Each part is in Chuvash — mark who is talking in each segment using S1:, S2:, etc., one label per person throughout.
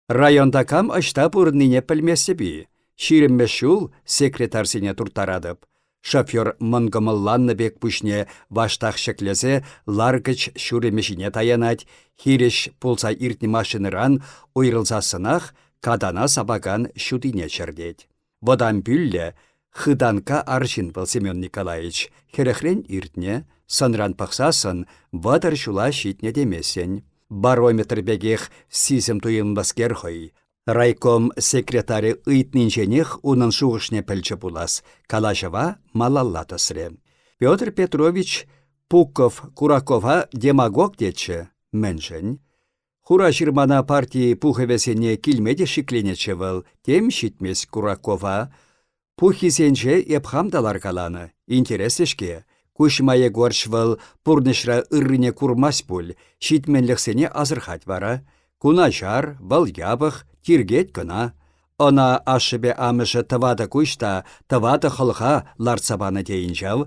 S1: Районта кам ӑҫта пурӑннине пӗлместӗп-и? Ҫирӗммӗш ҫул секретарьсене турттаратӑп. Шофер мӑнкӑмӑлланнӑ пек пуҫне ваштах ҫӗклесе ларкӑч ҫурӑмӗ ҫине таянать, хирӗҫ пулса иртнӗ машинӑран уйрӑлсассӑнах катана сапакан ҫутине чӗртет. Вӑтам пӳллӗ, хытанка арҫын вӑл Семен Николаевич, хӗрӗхрен иртнӗ, сӑнран пӑхсассӑн 30 ҫула ҫитнӗ теместӗн. Барометр пекех сисӗм туйӑмлӑскер хӑй. Райком секретарӗ ыйтнинченех унӑн шухӑшне пӗлчӗ пулас, калаҫӑва малалла тӑсрӗ. Петр Петрович Пуков Куракова демагог тетчӗ. Мӗншӗн? Хура ҫырмана парти пухӑвӗсене килме те шикленетчӗ вӑл, тем ҫитмест Куракова. Пуххисенче эп хам та ларкаланӑ, интереслӗ-ҫке. Куҫма Егорч вӑл пурнӑҫра ыррине курмасть пуль, ҫитменлӗхсене асӑрхать вара. Ку начар, вӑл япӑх, тиркет кӑна. Ӑна ашшӗпе амӑшӗ тӑватӑ куҫ та тӑватӑ хӑлха лартса панӑ тейӗн ҫав.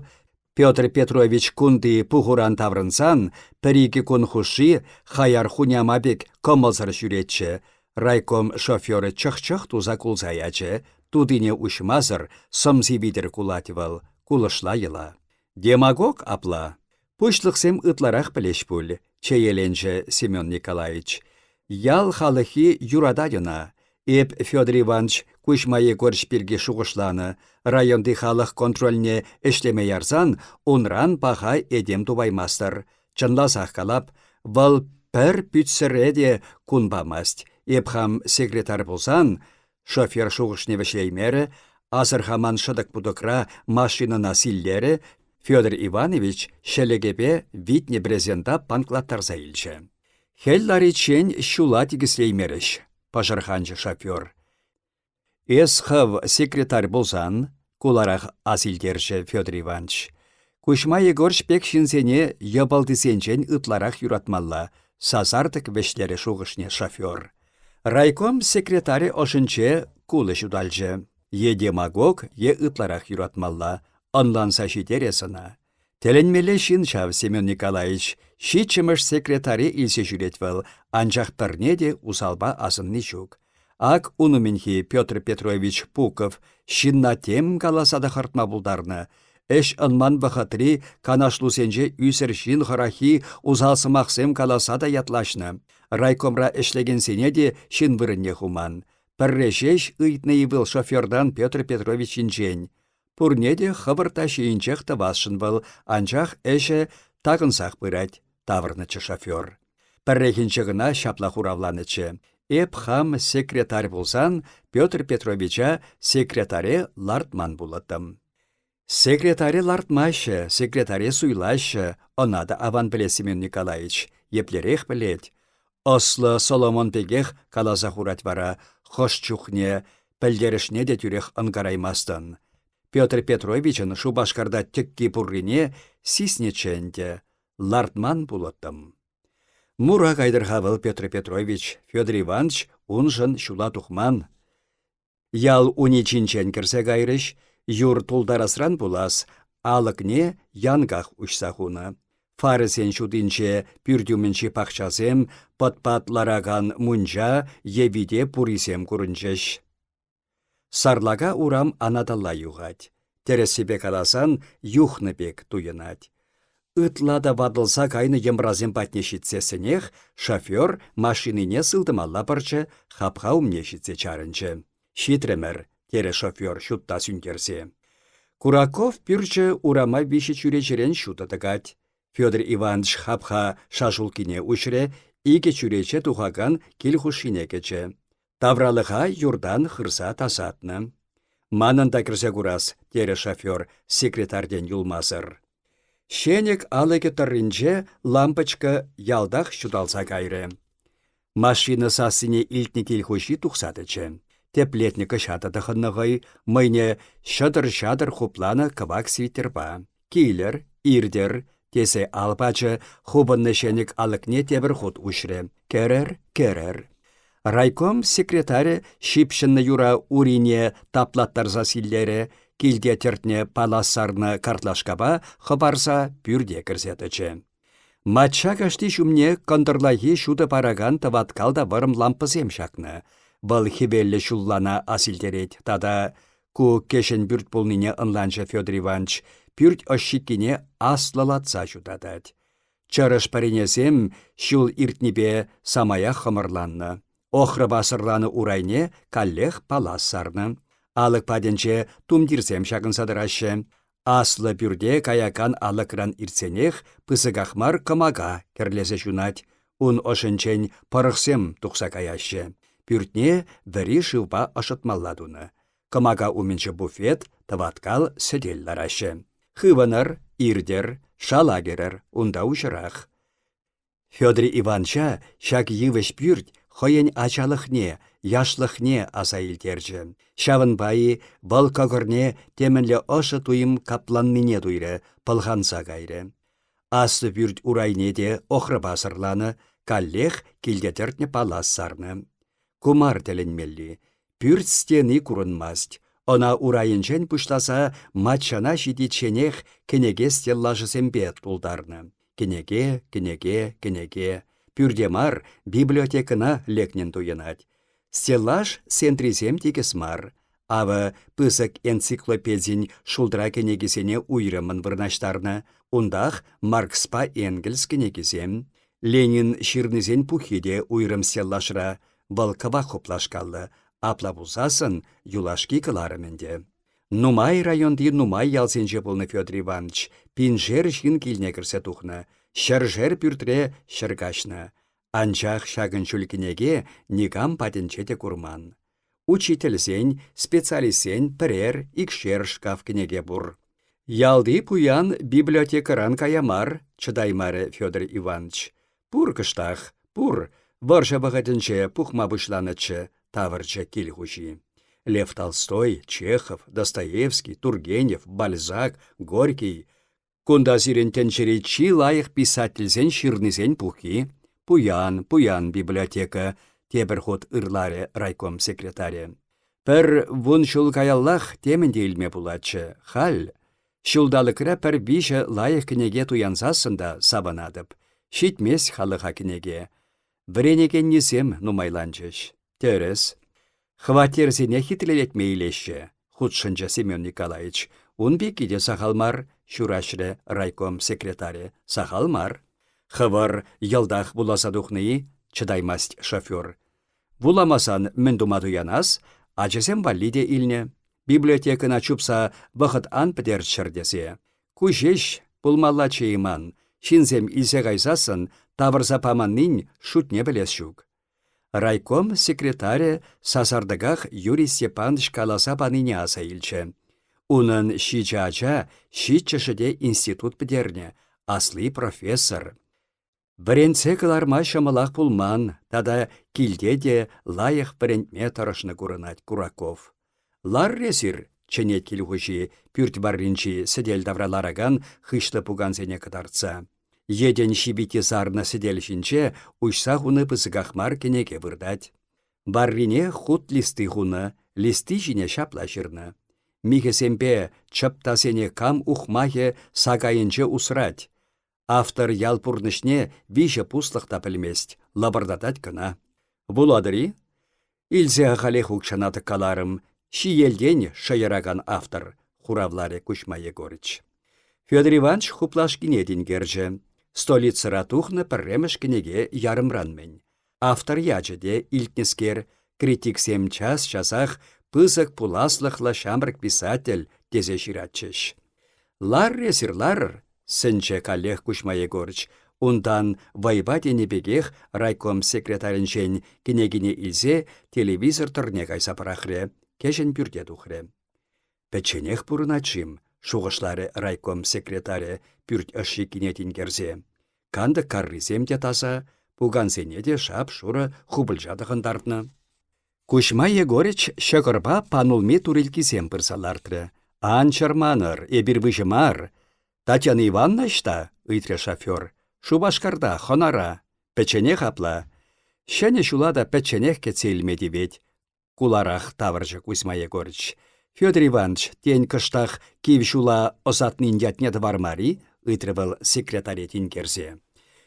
S1: Петр Петрович кунти пухуран таврӑнсан пӗр-икӗ кун хушши хаяр хуняма пек кӑмӑлсӑр ҫӳретчӗ. Райком шоферӗ чӑх-чӑх туса кулса ячӗ. Тутине уҫмасӑр сӑмси витӗр кулать вӑл, кулӑшла йӑла. Демагог апла. Пуҫлӑхсем ытларах пӗлеҫ пуль, чееленчӗ Семен Николаевич. Ял халӑххи юратать ӑна. Эп, Федор Иванович, Куҫма Егорч пирки шухӑшланӑ. Районти халӑх контрольне ӗҫлеме ярсан унран паха этем тупаймастӑр. Чӑнласах калап, вӑл пӗр пӳтсӗре те кун памасть. Эп хам секретарь пулсан, шофер шухӑшне вӗҫлеймерӗ, асӑрхаман шӑтӑк-путӑкра машинӑна силлерӗ, Федор Иванович ҫӗлӗкӗпе витнӗ брезента панклаттарса илчӗ. Хӗл лариччен ҫула тикӗслеймерӗҫ, пӑшӑрханчӗ шофер. Эс хӑв секретарь пулсан, куларах асилтерчӗ Федор Иванович. Куҫма Егорч пек ҫынсене йӑпӑлтисенчен ытларах юратмалла, сасартӑк вӗҫлерӗ шухӑшне шофер. Райком секретарӗ ӑшӗнче кулӑ ҫуталчӗ. Е демагог, е ытларах юратмалла, ӑнланса ҫитерес ӑна. Тӗлӗнмелле ҫын ҫав Семен Николаевич. Ҫиччӗмӗш секретаре илсе ҫӳрет вӑл, анчах пӗрне те усалпа асӑнни ҫук. Ак ун умӗнхи Петр Петрович Пуков ҫынна тем каласа та хӑртма пултарнӑ. Ӗҫ ӑнман вӑхӑтри канашлусенче ӳсӗр ҫын хӑраххи усал сӑмахсем каласа та ятлаҫнӑ. Райкомра ӗҫлекенсене те ҫын вырӑнне хуман. Пӗрре ҫеҫ ыйтнӑ-и вӑл шофертан Петр Петрович ҫинчен. Пурне те хӑвӑрт та ҫийӗнчех тӑвасшӑн вӑл, анчах ӗҫӗ такӑнсах пырать, тавӑрнӑччӗ шофер. Пӗррехинче кӑна ҫапла хуравланӑччӗ. Эп хам секретарь пулсан Петр Петровича секретаре лартман пулӑттӑм. Секретаре лартмаҫҫӗ, секретаре суйлаҫҫӗ, ӑна та аван пӗлет Семен Николаевич. Еплерех пӗлет. Ӑслӑ Соломон пекех каласа хурать вара хӑш чухне пӗлтерӗшне те тӳрех ӑнкараймастӑн. Петр Петровичӑн Шупашкарта тӗкки пуррине сиснӗччӗ ӗнтӗ. Лартман пулӑттӑм. Мура кайтӑр-ха вӑл Петр Петрович, Федор Иванович уншӑн ҫула тухман. Ял уничинчен кӗрсе кайрӗҫ, юр тултарасран пулас, алӑкне янках уҫса хунӑ. Фарӑсен ҫутинче пӳрт умӗнчи пахчасем, пӑт-пат ларакан мунча е вите пурисем курӑнчӗҫ. Сарлака урам анаталла юхать. Тӗрӗссипе каласан, юхнӑ пек туйӑнать. Ытла та ватӑлса кайнӑ йӑмрасем патне ҫитсессӗнех шофер машинине сылтӑмалла пӑрчӗ, хапха умне ҫитсе чарӑнчӗ. «Ҫитрӗмӗр», терӗ шофер ҫутта сӳнтерсе. Кураков пӳрчӗ урама виҫӗ чӳречерен ҫутӑ тӑкать. Федор Иванович хапха шашулкине уҫрӗ, икӗ чӳрече тухакан кил хушшине кӗчӗ. Тавралӑха юртан хырса тасатнӑ. «Манӑн та кӗрсе курас», терӗ шофер секретарьтен юлмасӑр. Ҫенӗк алӑкӗ тӑрринче лампочка ялтах ҫуталса кайрӗ. Машина сассине илтнӗ кил хуҫи тухса тӑчӗ. Тӗплетнӗ кӑҫатӑ тӑхӑннӑ хӑй, мӑйне ҫӑтӑр-ҫатӑр хупланӑ кӑвак свитерпа. «Килӗр, иртӗр», тесе ал пачӗ, хупӑннӑ ҫенӗк алӑкне тепӗр хут уҫрӗ. «Кӗрӗр, кӗрӗр». Райком секретарӗ ҫыпҫӑннӑ юра урине таплаттарса силлерӗ, килте тӗртнӗ палас сарнӑ картлашкапа хӑпарса пӳрте кӗрсе тӑчӗ. Мачча кашти ҫумне кӑнтӑрлахи ҫутӑ паракан тӑваткал та вӑрӑм лампӑсем ҫакнӑ. Вӑл хӗвеллӗ ҫуллана асилтерет тата ку кӗҫӗн пӳрт пулнине ӑнланчӗ Федор Иванович, пӳрт ӑшчиккине аслӑлатса ҫутатать. Чӑрӑш пӗренесем ҫул иртнипе самаях хӑмӑрланнӑ. Охрӑпа сӑрланӑ урайне каллех палас сарнӑ. Алӑк патӗнче тумтирсем ҫакӑнса тӑраҫҫӗ. Аслӑ пӳрте каякан алӑкран иртсенех пысӑках мар кӑмака кӗрлесе ҫунать. Ун ӑшӗнчен пӑрӑхсем тухса каяҫҫӗ. Пӳртне вӗри шывпа ӑшӑтмалла тунӑ. Кӑмака умӗнче буфет, тӑваткал сӗтел лараҫҫӗ. Хывӑнӑр, иртӗр, шала кӗрӗр, унта уҫӑрах. Федор Иванча ҫак йывӑҫ пӳрт хӑйӗн ачалӑхне, яшлӑхне аса илтерчӗ. Ҫавӑнпа-и вӑл кӑкӑрне темӗнле ӑшӑ туйӑм капланнине туйрӗ, пӑлханса кайрӗ. Аслӑ пӳрт урайне те охрӑпа сӑрланӑ, каллех килте тӗртнӗ палас сарнӑ. Ку мар тӗлӗнмелли. Пӳрт стени курӑнмасть. Ӑна урайӗнчен пуҫласа маччана ҫитичченех кӗнеке стеллажӗсемпе тултарнӑ. Кӗнеке, кӗнеке, кӗнеке. Пӳрте мар, библиотекӑна лекнӗн туйӑнать. Стеллаж сентрисем тикӗс мар. Авӑ, пысӑк энциклопедин шултра кӗнекисене уйрӑммӑн вырнаҫтарнӑ. Унтах Маркспа Энгельс кӗнекисем. Ленин ҫырнисен пуххи те уйрӑм стеллажра. Вӑл кӑвак хуплашкаллӑ. Апла пулсассӑн юлашки кӑларӑм ӗнтӗ. Нумай районти нумай ялсенче пулнӑ Федор Иванович, пиншер ҫын килне кӗрсе тухнӑ, ҫӗршер пӳртре ҫӗр каҫнӑ. Анчах ҫакӑн чуль кӗнеке никам патӗнче те курман. Учительсен, специалистсен пӗрер, икшер шкаф кӗнеке пур. Ялти пуян библиотекӑран кая мар, чӑтаймарӗ Федор Иванович. Пур кӑштах, пур, вӑрҫӑ вӑхӑтӗнче пухма пуҫланӑччӗ, тавӑрчӗ кил хуҫи. Лев Толстой, Чехов, Достоевский, Тургенев, Бальзак, Горький. Кунта сирӗн тӗнчери чи лайӑх писательсен ҫырнисен пуххи. Пуян, пуян библиотека, тепӗр хут ырларӗ райком секретарӗ. Пӗр вун ҫул каяллах темӗн те илме пулатчӗ. Халь Ҫулталӑкра пӗр виҫӗ лайӑх кӗнеке туянсассӑн та савӑнатӑп. Ҫитмест халӑха кӗнеке. Вӗренекеннисем нумайланчӗҫ. Тӗрӗс. Хваттерсене хитрелетме илеҫҫӗ, хутшӑнчӗ Семен Николаевич. Ун пекки те сахал мар, ҫураҫрӗ райком секретарӗ. Сахал мар. Хӑвӑр йӑлтах вуласа тухнӑ-и? чӑтаймасть шофер. Вуламасан мӗн тума туянас? Ачасем валли те илнӗ. Библиотекӑна чупса вӑхӑт ан пӗтерччӗр тесе. Ку ҫеҫ пулмаллаччӗ-и ман, ҫынсем илсе кайсассӑн тавӑрса паманнин шутне пӗлес ҫук. Райком секретарӗ сасартӑках Юрий Степанович каласа панине аса илчӗ. Унӑн ҫичӗ ача, ҫиччӗшӗ те институт пӗтернӗ, асли профессор. Вӗрентсе кӑларма ҫӑмӑлах пулман тата килте те лайӑх вӗрентме тӑрӑшнӑ курӑнать Кураков. «Лар эсир», — чӗнет кил хуҫи пӳрт варринчи сӗтел тавра ларакан хыҫлӑ пукансене кӑтартса. Йӗтӗн ҫивитти сарнӑ сӗтел ҫинче уҫса хунӑ пысӑках мар кӗнеке выртать. Варрине хут листи хунӑ, листи ҫине ҫапла ҫырнӑ: «Михӗсемпе чӑптасене кам ухмахӗ сакайӗнче усрать? Автор ял пурнӑҫне виҫӗ пуслӑх та пӗлмест, лӑпӑртатать кӑна. Вулатӑр-и? Илсе ахалех укҫана тӑккаларӑм, ҫиелтен шӑйӑракан автор, хуравларӗ Куҫма Егорыч. Федор Иванович хуплашкине тинкерчӗ. Столицӑра тухнӑ пӗрремӗш кӗнеке ярӑмран-мӗн. Автор ячӗ те илтнӗскер, критиксем час-часах пысӑк пуласлӑхлӑ ҫамрӑк писатель тесе ҫыратчӗҫ. Лар эсир, ларӑр, сӗнчӗ каллех Куҫма Егорыч. Унтан вӑйпа тенӗ пекех райком секретарӗнчен кӗнекине илсе телевизор тӑрне кайса пӑрахрӗ, кӗҫӗн пӳрте тухрӗ. Пӗчченех пурӑнать-шим? шухӑшларӗ райком секретарӗ пӳрт ӑшшиккине тинкерсе. Кантӑк каррисем те таса, пукансене те шап-шурӑ хупӑлча тӑхӑнтартнӑ. Куҫма Егорыч ҫӑкӑрпа панулми турилккисем пырса лартрӗ. «Ан чӑрманӑр, эпир выҫӑ мар». «Татьяна Ивановна ӑҫта?» ыйтрӗ шофер. «Шупашкарта, хӑнара. Пӗчченех апла?» Ҫӗнӗ ҫула та пӗчченех кӗтсе илме тивет. Куларах тавӑрчӗ Кузьма Егорыч. Федор Иванович, тен, кӑштах кив ҫула ӑсатнин ятне тӑвар мар-и? ыйтрӗ вӑл секретаре тинкерсе.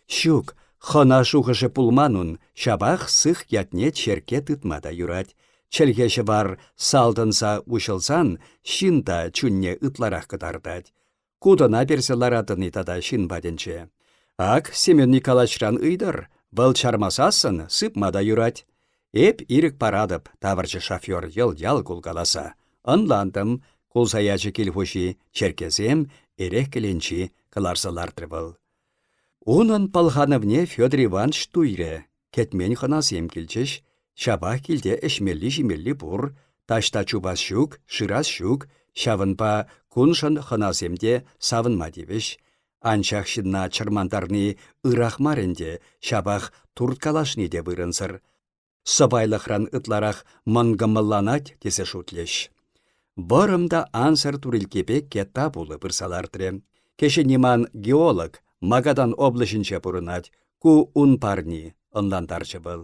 S1: Ҫук, хӑна шухӑшӗ пулман ун, ҫапах сых ятне черкке тытма та юрать. Чӗлхе-ҫӑвар салтӑнса уҫӑлсан ҫын та чунне ытларах кӑтартать. Кутӑна персе ларатӑн-и тата ҫын патӗнче? Ак Семен Николаевичран ыйтӑр, вӑл чармасассӑн сыпма та юрать. Эп ирӗк паратӑп, тавӑрчӗ шофер йӑл-ял кулкаласа. Ӑнлантӑм, кулса ячӗ кил хуҫи, черккесем, эрех кӗленчи кӑларса лартрӗ вӑл. Унӑн пӑлханӑвне Федор Иванович туйрӗ. Кӗтмен хӑнасем килчӗҫ. Ҫапах килте ӗҫмелли-ҫимелли пур. Таҫта чупас ҫук, шырас ҫук. Ҫавӑнпа куншӑн хӑнасем те савӑнма тивӗҫ. Анчах ҫынна чӑрмантарни ырах мар ӗнтӗ, ҫапах турткалашни те вырӑнсӑр. Сӑпайлӑхран ытларах мӑнкӑмӑлланать тесе шутлӗҫ. Вӑрӑм та ансӑр турилккепе кетта пулӑ пырса лартрӗ. Кӗҫӗнни ман геолог, Магадан облаҫӗнче пурӑнать. Ку ун парни, ӑнлантарчӗ вӑл.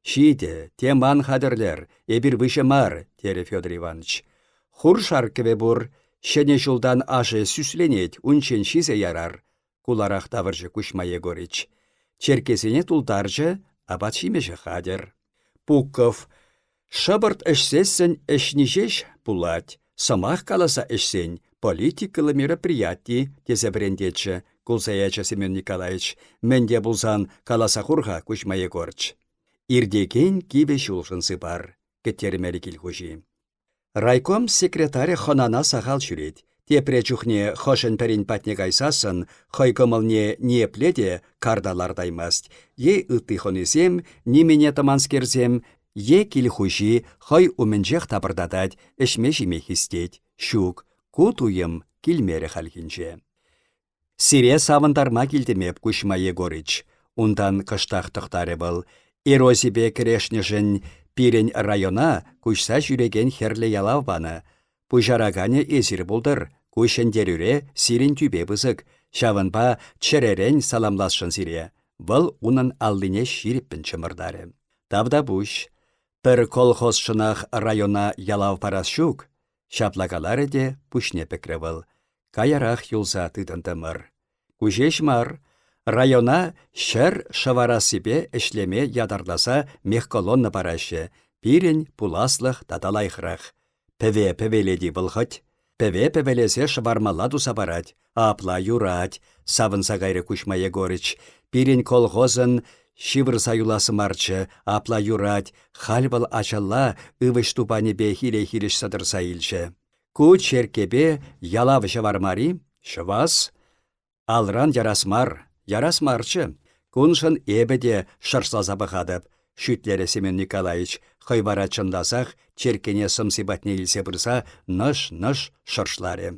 S1: Ҫитӗ, тем ан хатӗрлӗр, эпир выҫӑ мар, терӗ Федор Иванович. Хур шарккӑвӗ пур, ҫӗнӗ ҫултан ашӗ сӳсленет, унччен ҫисе ярар, куларах тавӑрчӗ Куҫма Егорыч. Черккесене тултарчӗ, апат-ҫимӗҫӗ хатӗр. Пуков шӑпӑрт ӗҫсессӗн ӗҫни ҫеҫ пулать, сӑмах каласа ӗҫсен политикӑллӑ мероприяти тесе вӗрентетчӗ, кулса ячӗ Семен Николаевич. Мӗн те пулсан каласа хур-ха, Куҫма Егорч. Иртекен кивӗ ҫулшӑн сыпар, кӗттермерӗ кил хуҫи. Райком секретарӗ хӑнана сахал ҫӳрет. Тепре чухне хӑшӗн-пӗрин патне кайсассӑн хӑй кӑмӑлне ниепле те карта лартаймасть. Е ытти хӑнисем, нимене тӑманскерсем, е кил хуҫи хӑй умӗнчех тапӑртатать, ӗҫме-ҫиме хистет. Ҫук, ку туйӑм килмерӗ хальхинче. Сире савӑнтарма килтӗм эп, Куҫма Егорыч. Унтан кӑштах тӑхтарӗ вӑл. Эрозипе кӗрешнӗшӗн пирӗн района куҫса ҫӳрекен хӗрлӗ ялав панӑ. Пуҫараканӗ эсир пултӑр, ку ҫӗнтерӳре сирӗн тӳпе пысӑк. Ҫавӑнпа чӗререн саламласшӑн сире. Вӑл унӑн аллине ҫирӗппӗн чӑмӑртарӗ. Тавтапуҫ. Пӗр колхозшӑнах района ялав парас ҫук. Ҫапла каларӗ те пуҫне пӗкрӗ вӑл. Каярах юлса тытӑнтӑмӑр. Ку ҫеҫ мар. Района ҫӗр шӑварассипе ӗҫлеме ятарласа мехколонна параҫҫӗ. Пирӗн пуласлӑх тата лайӑхрах. Пӗве пӗвелет-и вӑл хӑть? Пӗве пӗвелесе шӑвармалла туса парать. Апла юрать, савӑнса кайрӗ Куҫма Егорыч. Пирӗн колхозӑн ҫывӑрса юлас марччӗ, апла юрать, халь вӑл ачалла ывӑҫ тупанӗпе хире-хирӗҫ сӑтӑрса илчӗ. Ку черккепе ялав ҫӑвар мар-и? Ҫӑвас. Алран ярас мар, ярас марччӗ. Куншӑн эпӗ те шӑршласа пӑхатӑп, шӳтлерӗ Семен Николаевич, хӑй вара чӑнласах черккене сӑмси патне илсе пырса нӑш-нӑш шӑршларӗ.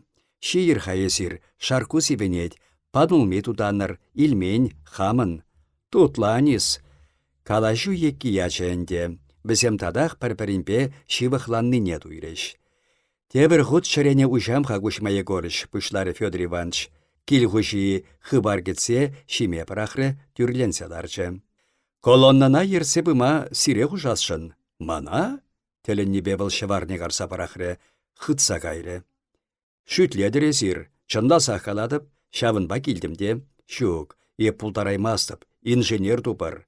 S1: Ҫийӗр-ха эсир, шаркку сивӗнет, панулми тутанӑр, илмен, хамӑн. Тутлӑ анис. Калаҫу екки ячӗ ӗнтӗ. Вӗсем татах пӗр-пӗринпе ҫывӑхланнине туйрӗҫ. Тепӗр хут чӗрене уҫам-ха Куҫма Егорыч, пуҫларӗ Федор Иванович. Кил хуҫи хыпар кӗтсе ҫиме пӑрахрӗ, тӳрленсе ларчӗ. Колоннӑна ертсе пыма сире хушасшӑн. Мана? Тӗлӗннипе вӑл ҫӑварне карса пӑрахрӗ, хытса кайрӗ. Шӳтлетӗр эсир, чӑнласах калатӑп, ҫавӑнпа килтӗм те. Ҫук, эп пултараймастӑп, инженер тупӑр.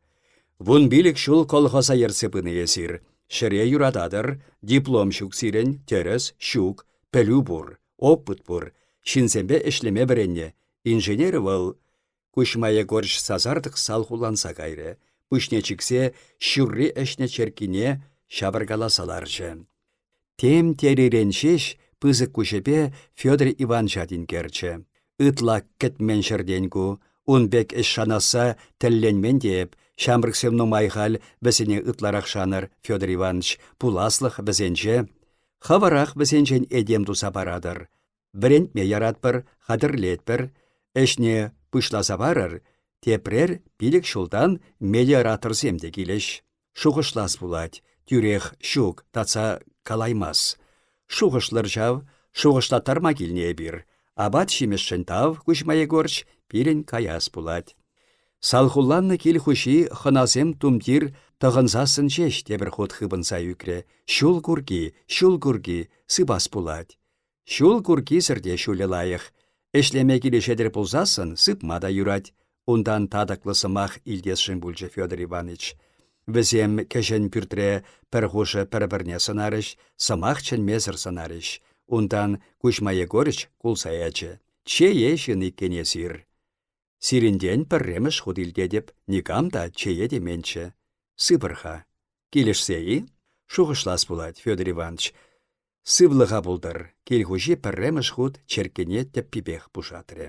S1: Вунпилӗк ҫул колхоза ертсе пынӑ эсир. Ҫӗре юрататӑр, диплом ҫук сирӗн, тӗрӗс, ҫук, пӗлӳ пур, опыт пур, ҫынсемпе ӗҫлеме вӗреннӗ. Инженер вӑл Куҫма Егорч сасартӑк салхуланса кайрӗ, пуҫне чиксе ҫурри ӗҫнӗ черккине ҫавӑркаласа ларчӗ. Тем терирен ҫеҫ пысӑк куҫӗпе Федор Иванча тинкерчӗ. Ытла кӗтмен ҫӗртен ку. Ун пек ӗҫ шанасса тӗлленмен те эп. Ҫамрӑксем нумай халь, вӗсене ытларах шанӑр, Федор Иванович, пуласлӑх вӗсенче. Хӑвӑрах вӗсенчен этем туса паратӑр. Вӗрентме яратпӑр, хатӗрлетпӗр. Ӗҫне пуҫласа парӑр, тепрер пилӗк ҫултан мелиораторсем те килӗҫ. Шухӑшлас пулать, тӳрех ҫук татса калаймас. Шухӑшлӑр ҫав, шухӑшлаттарма килнӗ эпир. Апат-ҫимӗҫшӗн тав, Куҫма Егорч, пирӗн каяс пулать. Салхулланнӑ кил хуҫи хӑнасем тумтир тӑхӑнсассӑн ҫеҫ тепӗр хут хыпӑнса ӳкрӗ. Ҫул курки, ҫул курки, сыпас пулать. Ҫул куркисӗр те ҫулӗ лайӑх. Ӗҫлеме килӗшетӗр пулсассӑн сыпма та юрать. Унтан татӑклӑ сӑмах илтесшӗн пулчӗ Федор Иванович. Вӗсем кӗҫӗн пӳртре пӗр хушӑ пӗр-пӗрне сӑнарӗҫ, сӑмах чӗнмесӗр сӑнарӗҫ. Унтан Куҫма Егорыч кулса ячӗ. Чее ҫын иккен эсир. Сирӗнтен пӗрремӗш хут илтетӗп, никам та чее теменччӗ. Сыпӑр-ха. Килӗшсе-и? Шухӑшлас пулать, Федор Иванович. Сывлӑха пултӑр, кил хуҫи пӗрремӗш хут черккене тӗппипех пушатрӗ.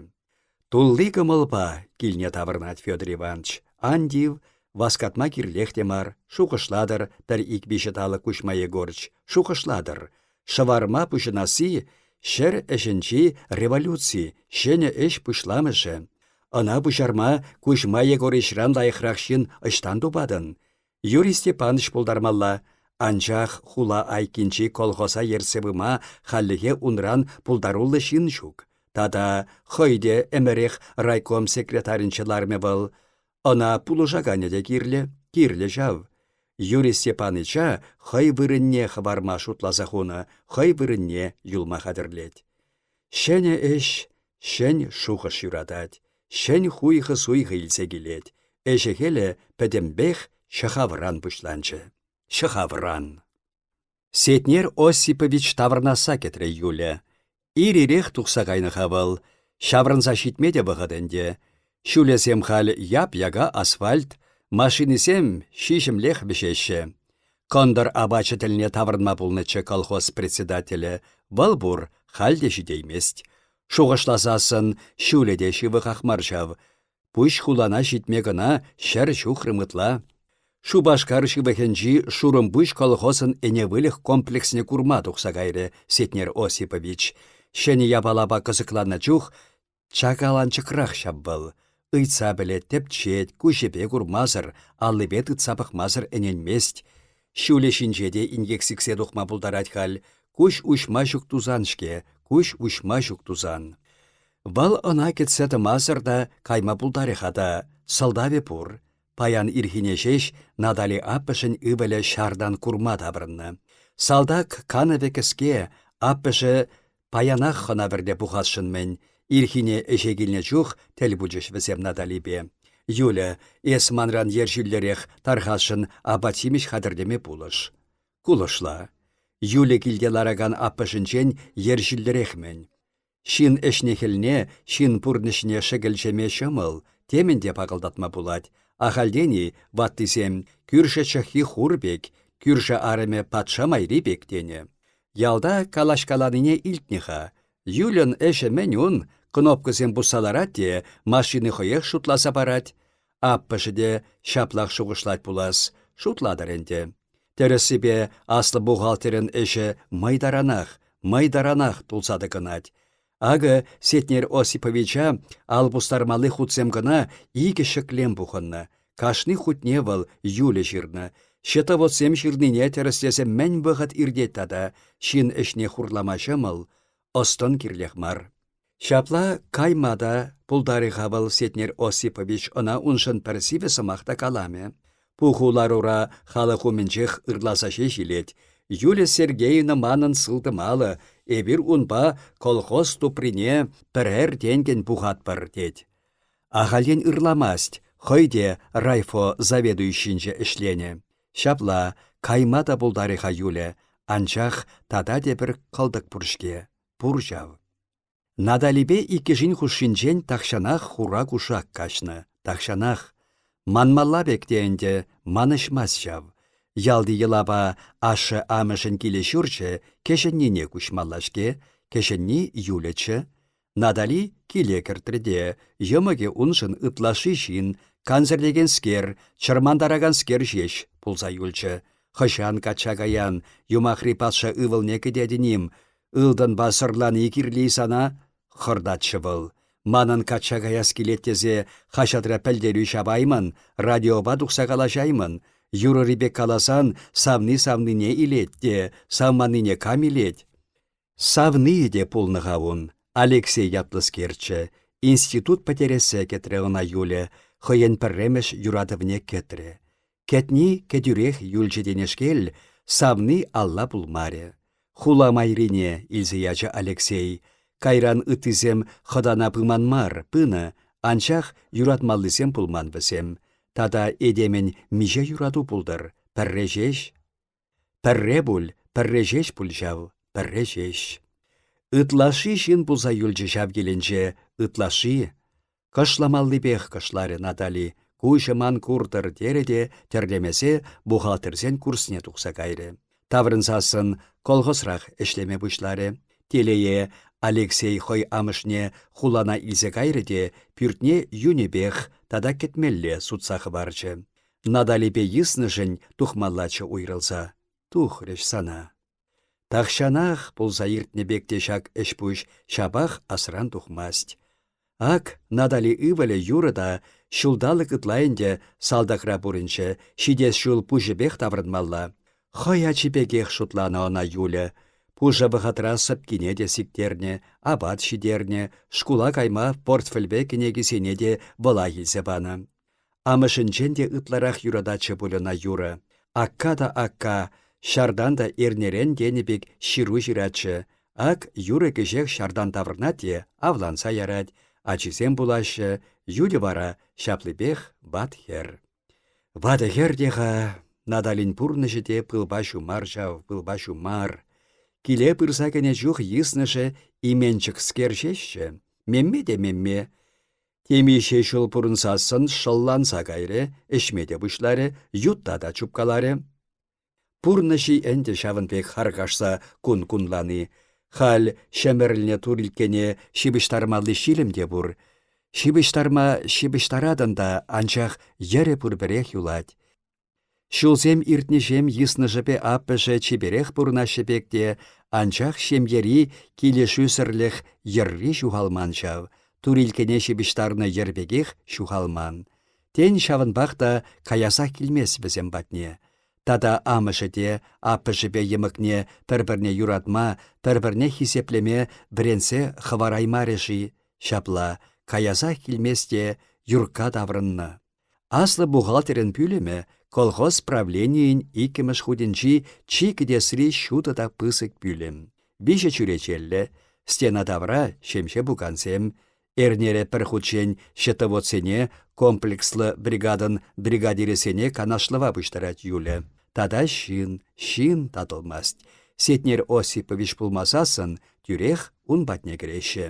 S1: Тулли кӑмӑлпа килне таврӑнать Федор Иванович. Ан тив, васкатма кирлех те мар, шухӑшлатӑр пӗр ик-виҫӗ талӑк Куҫма Егорыч, шухӑшлатӑр. Шӑварма пуҫӑнасси ҫӗр ӗҫӗнчи революци, ҫӗнӗ ӗҫ пуҫламӑшӗ. Ӑна пуҫарма Куҫма Егорычран лайӑхрах ҫын ӑҫтан тупатӑн? Юрий Степанович пултармалла, анчах хула айккинчи колхоза ертсе пыма хальлӗхе унран пултаруллӑ ҫын ҫук. Тата хӑй те ӗмӗрех райком секретарӗнче лармӗ вӑл. Ӑна пулӑшаканӗ те кирлӗ, кирлӗ ҫав. Юрий Степаныча хӑй вырӑнне хӑварма шутласа хунӑ, хӑй вырӑнне юлма хатӗрлет. Ҫӗнӗ ӗҫ ҫӗн шухӑш юратать, ҫӗн хуйхӑ-суйхӑ илсе килет. Ӗҫӗ-хӗлӗ пӗтӗмпех ҫӑхавран пуҫланчӗ. Ҫӑхавран. Сетнер Осипович таврӑнасса кӗтрӗ Юля. Ир-ирех тухса кайнӑ-ха вӑл. Ҫаврӑнса ҫитме те вӑхӑт ӗнтӗ. Ҫулӗсем халь яп-яка асфальт, машинисем ҫиҫӗмлех вӗҫеҫҫӗ. Кӑнтӑр апачӗ тӗлне таврӑнма пулнӑччӗ колхоз председателӗ. Вӑл пур, халь те ҫитеймест. Шухӑшласассӑн ҫулӗ те ҫывӑхах мар ҫав. Пуҫ хулана ҫитме кӑна ҫӗр ҫухрӑм ытла. Шупашкар ҫывӑхӗнчи Шурӑмпуҫ колхозӑн ӗне-выльӑх комплексне курма тухса кайрӗ Сетнер Осипович. Ҫӗнӗ япалапа кӑсӑкланнӑ чух Чакаланчӑкрах ҫав вӑл. Ыйтса пӗлет, тӗпчет, куҫӗпе курмасӑр, аллипе тытса пӑхмасӑр ӗненмест. Ҫулӗ ҫинче те инкек сиксе тухма пултарать халь. Куҫ уҫма ҫук тусан-ҫке, куҫ уҫма ҫук тусан. Вӑл ӑна кӗтсе тӑмасӑр та кайма пултарӗ-ха та, сӑлтавӗ пур. Паян ирхине ҫеҫ Натали аппӑшӗн ывӑлӗ ҫартан курма таврӑннӑ. Салтак канӑвӗ кӗске, аппӑшӗ Паянах хӑна-вӗрле пухасшӑн-мӗн. Ирхине ӗҫе килнӗ чух тӗл пулчӗҫ вӗсем Наталипе. Юля, эс манран ерҫӳллӗрех тархасшӑн апат-ҫимӗҫ хатӗрлеме пулӑш. Кулӑшла. Юля килте ларакан аппӑшӗнчен ерҫӳллӗрех-мӗн. Ҫын ӗҫне-хӗлне, ҫын пурнӑҫне шӗкӗлчеме ҫӑмӑл, темӗн те пакӑлтатма пулать. Ахальтен-и ваттисем кӳршӗ чӑххи хур пек, кӳршӗ арӑмӗ патша майри пек тенӗ. Ялта калаҫкаланине илтнӗ-ха. Юльӑн ӗҫӗ мӗн ун, кнопкӑсем пусса ларать те машини хӑех шутласа парать. Аппӑшӗ те ҫаплах шухӑшлать пулас, шутлатӑр ӗнтӗ. Тӗрӗссипе, аслӑ бухгалтерӑн ӗҫӗ мӑй таранах, мӑй таранах тулса тӑкӑнать. Акӑ Сетнер Осиповича ал пустармалли хутсем кӑна икӗ ҫӗклем пухӑннӑ. Кашни хутне вӑл Юля ҫырнӑ. Счетоводсем ҫырнине тӗрӗслесе мӗн вӑхӑт иртет тата, ҫын ӗҫне хурлама ҫӑмӑл, ӑс-тӑн кирлех мар. Ҫапла кайма та пултарӗ-ха вӑл Сетнер Осипович ӑна уншӑн пӗр сивӗ сӑмах та каламӗ. Пуху ларура халӑх умӗнчех ырласа ҫеҫ илет. Юлия Сергеевна манӑн сылтӑм алӑ, эпир унпа колхоз туприне пӗрер тенкӗн пухатпӑр, тет. Ахальтен ырламасть, хӑй те райфо заведующинче ӗҫленӗ. Ҫапла, кайма та пултарӗ-ха Юля, анчах тата тепӗр кӑлтӑк пур-ҫке, пур ҫав. Наталипе иккӗшин хушшинчен тахҫанах хура кушак каҫнӑ, тахҫанах. Манмалла пек те ӗнтӗ, манӑҫмасть ҫав. Ялти йӑлапа ашшӗ-амӑшӗн килӗ-ҫурчӗ кӗҫӗннине куҫмалла-ҫке, кӗҫӗнни Юлеччӗ. Натали киле кӗртрӗ те, йӑмӑкӗ уншӑн ытлашши ҫын, кансӗрлекенскер, чӑрмантараканскер ҫеҫ пулса юлчӗ. Хӑҫан качча каян, юмахри патша ывӑлне кӗтетӗн-им, Ылтӑнпа сӑрлани кирлӗ-и сана? хӑртатчӗ вӑл. Манӑн качча каяс килет тесе хаҫатра пӗлтерӳ ҫапаймӑн, радиопа тухса калаҫаймӑн. Юрӑри пек каласан савни савнине илет те, савманнине кам илет? Савнийӗ те пулнӑ-ха ун, Алексей ятлӑскерччӗ. Институт пӗтерессе кӗтрӗ ӑна Юля, хӑйӗн пӗрремӗш юратӑвне кӗтрӗ. Кӗтни кӗтӳрех юлчӗ тенешкел, савни алла пулмарӗ. Хула майрине илсе ячӗ Алексей. Кайран ыттисем хӑтана пыман мар, пынӑ. Анчах юратмаллисем пулман вӗсем. Тата этемӗн миҫе юрату пултӑр, пӗрре ҫеҫ. Пӗрре пуль, пӗрре ҫеҫ пуль ҫав, пӗрре ҫеҫ. Ытлашши ҫын пулса юлчӗ ҫав килӗнче, ытлашши. Кӑшламаллипех кӑшларӗ Натали, куҫӗ ман куртӑр терӗ те тӗрлемесе бухгалтерсен курсне тухса кайрӗ. Таврӑнсассӑн колхозрах ӗҫлеме пуҫларӗ. Телее, Алексей хӑй амӑшне хулана илсе кайрӗ те пӳртне йӳнӗпех тата кӗтмелле сутса хӑварчӗ. Наталипе йыснӑшӗн тухмаллаччӗ уйрӑлса. Тухрӗҫ сана. Тахҫанах пулса иртнӗ пек те ҫак ӗҫ-пуҫ ҫапах асран тухмасть. Ак Натали ывӑлӗ Юра та ҫулталӑк ытла ӗнтӗ салтакра пурӑнчӗ, ҫитес ҫул пуҫӗпех таврӑнмалла. Хӑй ачи пекех шутланӑ ӑна Юля. Пушӑ вӑхӑтра сӑпкине те сиктернӗ, апат ҫитернӗ, шкула кайма портфельпе кӗнекисене те вӑлах илсе панӑ. Амӑшӗнчен те ытларах юрататчӗ пуль ӑна Юра. Акка та акка, ҫартан та эрнерен тенӗ пек ҫыру ҫыратчӗ. Ак Юра кӗҫех ҫартан таврӑнать те авланса ярать, ачисем пулаҫҫӗ, Юля вара ҫаплипех ват хӗр. Ватӑ хӗр те-ха, Наталин пурнӑҫӗ те пылпа ҫумар ҫав, пылпа ҫумар. Киле пырса кӗнӗ чух йыснӑшӗ именчӗкскер ҫеҫчӗ. Мемме те мемме. Темиҫе ҫул пурӑнсассӑн шӑлланса кайрӗ, ӗҫме те пуҫларӗ, ютта та чупкаларӗ. Пурнӑҫ-и ӗнтӗ ҫавӑн пек харкашса кун кунлани. Халь ҫӗмӗрӗлнӗ турилккене ҫыпӑҫтармалли ҫилӗм те пур. Ҫыпӑҫтарма ҫыпӑҫтаратӑн та, анчах йӗрӗ пурпӗрех юлать. Ҫулсем иртнӗҫем йыснӑшӗпе аппӑшӗ чиперех пурӑнаҫҫӗ пек те, анчах ҫемьери килӗшӳсӗрлӗх йӗрри ҫухалман ҫав, турилккене ҫыпӑҫтарнӑ йӗр пекех ҫухалман. Тен, ҫавӑнпах та каясах килмест вӗсем патне. Тата амӑшӗ те аппӑшӗпе йӑмӑкне пӗр-пӗрне юратма, пӗр-пӗрне хисеплеме вӗрентсе хӑвараймарӗ-ши? Ҫапла, каясах килмест те Юркка таврӑннӑ. Аслӑ бухгалтерӑн пӳлӗмӗ колхоз правленийӗн иккӗмӗш хутӗнчи чи кӗтесри ҫутӑ та пысӑк пӳлӗм. Виҫӗ чӳречеллӗ, стена тавра ҫемҫе пукансем, эрнере пӗр хутчен счетоводсене комплекслӑ бригадӑн бригадирӗсене канашлӑва пуҫтарать Юля. Тата ҫын, ҫын татӑлмасть. Сетнер Осипович пулмасассӑн тӳрех ун патне кӗреҫҫӗ.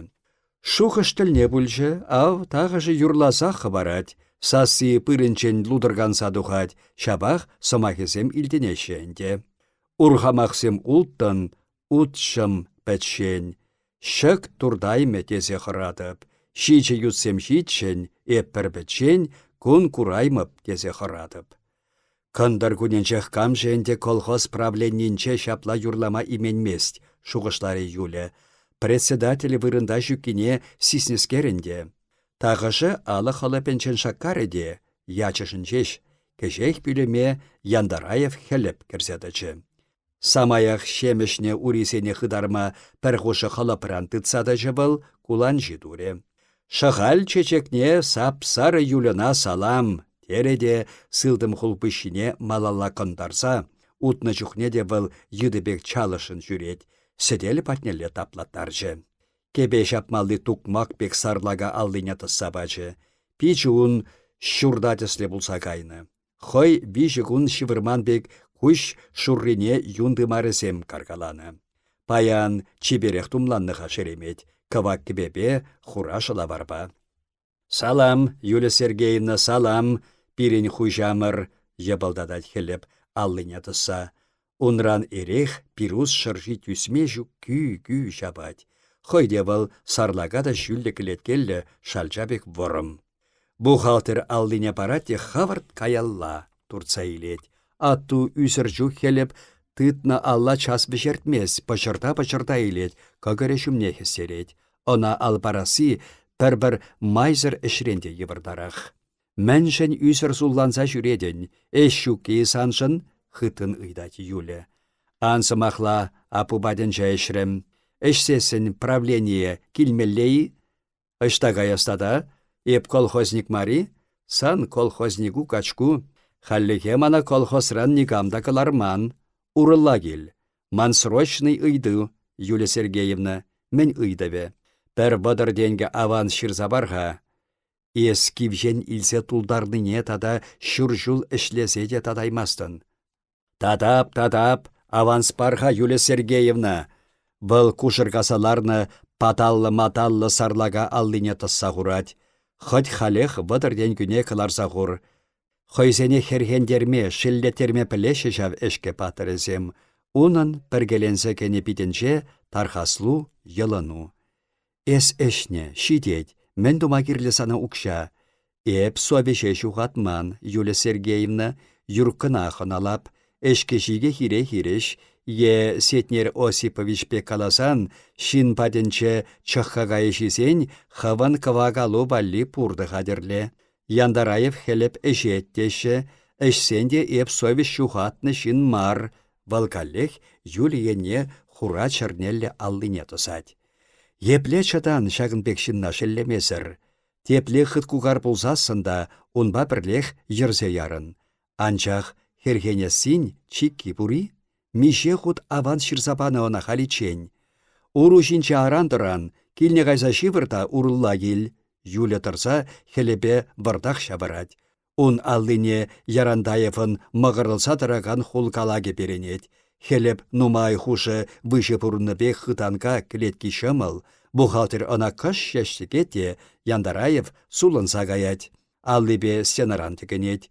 S1: Шухӑш тӗлне пулчӗ, ав, тахӑшӗ юрласах хӑпарать, сасси пырӗнчен лутӑрканса тухать, ҫапах сӑмахӗсем илтӗнеҫҫӗ ӗнтӗ. Урхамахсем улттӑн, утҫӑм пӗччен. Ҫӑк туртаймӗ тесе хӑратӑп. Ҫичӗ ютсем ҫиччӗн, эп пӗр пӗччен, кун кураймӑп тесе хӑратӑп. Кӑнтӑр кунӗнчех кам-ши ӗнтӗ колхоз правленинче ҫапла юрлама именмест, шухӑшларӗ Юля. Председатель вырӑнта ҫуккине сиснӗскер ӗнтӗ. Тахӑшӗ алӑ хӑлӑпӗнчен шаккарӗ те, ячӗшӗн ҫеҫ, кӗҫех пӳлӗме Яндараев Хӗлӗп кӗрсе тӑчӗ. Самаях ҫемӗҫнӗ урисене хытарма пӗр хушӑ хӑлӑпран тытса тӑчӗ вӑл, куланҫи турӗ. «Шӑхаль чечекне сап-сарӑ Юльӑна салам!» терӗ те сылтӑм хулпуҫҫине малалла кӑнтарса, утнӑ чухне те вӑл йытӑ пек чалӑшшӑн ҫӳрет, сӗтел патнелле таплаттарчӗ. Кӗпе ҫапмалли тукмак пек сарлака аллине тӑсса пачӗ. Пичӗ ун ҫурта тӗслӗ пулса кайнӑ. Хӑй виҫӗ кун ҫывӑрман пек куҫ шуррине юн тымарӗсем каркаланӑ. Паян чиперех тумланнӑ-ха шеремет, кӑвак кӗпепе, хура шӑлаварпа. «Салам, Юлия Сергеевна, салам, пирӗн хуҫамӑр!» — йӑпӑлтатать Хӗлӗп аллине тӑсса. Унран эрех, пирус шӑрши тӳсме ҫук кӳ-кӳ ҫапать. Хӑй те вӑл сарлака та ҫӳллӗ кӗлеткеллӗ шалча пек вӑрӑм. Бухгалтер аллине парать те хӑвӑрт каялла туртса илет. Атту ӳсӗр чух Хӗлӗп тытнӑ алла час вӗҫертмест, пӑчӑрта-пӑчӑрта илет, кӑкӑрӗ ҫумне хӗстерет. Ӑна ал парасси пӗр-пӗр майсӑр ӗҫрен те йывӑртарах. «Мӗншӗн ӳсӗр сулланса ҫӳретӗн? Ӗҫ ҫук-и саншӑн?» — хыттӑн ыйтать Юля. «Ан сӑмахла, аппу патӗнче ӗҫрӗм. Ӗҫсессӗн правление килмелле-и? Ӑҫта каяс тата? Эп колхозник мар-и? Сан колхознику-качку. Хальлӗхе мана колхозран никам та кӑларман. Урӑлла кил. Ман срочный ыйту, Юлия Сергеевна. Мӗн ыйтӑвӗ? Пӗр 30 тенкӗ аванс ҫырса пар-ха. Эс кивҫен илсе тултарнине тата ҫур ҫул ӗҫлесе те татаймастӑн. Татап, татап, аванс пар-ха, Юлия Сергеевна. Вӑл кушӑркаса ларнӑ паталлӑ-маталлӑ сарлака аллине тӑсса хурать. Хӑть халех 30 тенкӳне кӑларса хур. Хӑйсене хӗрхентерме, шеллеттерме пӗлеҫҫӗ ҫав ӗҫкӗ паттӑрӗсем. Унӑн пӗркеленсе кӗнӗ питӗнче тархаслу, йӑлӑну. Эс ӗҫнӗ, ҫитет, мӗн тума кирлӗ сана укҫа? Эп совеҫе ҫухатман, Юля Сергеевна, Юрккӑна хӑналап. Ӗҫкӗ-ҫикӗ хире-хирӗҫ. Е Сетнер Осипович пек каласан, ҫын патӗнче чӑх какайӗ ҫисен хӑвӑн кӑвакалу валли пуртӑ хатӗрле. Янтараев Хӗлӗп ӗҫет теҫҫӗ. Ӗҫсен те эп совеҫ ҫухатнӑ ҫын мар. Вӑл каллех Юля енне хура чӗрнеллӗ аллине тӑсать. Епле чӑтан ҫакӑн пек ҫынна шеллемесӗр? Тепле хыткукар пулсассӑн та унпа пӗрлех йӗрсе ярӑн. Анчах хӗрхенессин чикки пур-и? Миҫе хут аван ҫырса панӑ ӑна халиччен? Уру ҫинче аран тӑран, килне кайса ҫывӑр та урӑлла кил. Юля тӑрса хӗлӗпе вӑртах ҫавӑрать. Ун аллине Ярандаевӑн мӑкӑрӑлса тӑракан хул калакӗ перӗнет. Хӗлӗп нумай хушӑ выҫӑ пурӑннӑ пек хытанка кӗлетки ҫӑмӑл, бухгалтер ӑна кӑш ҫеҫ тӗкет те Яндараев сулӑнса каять. Аллипе стенаран тӗкӗнет.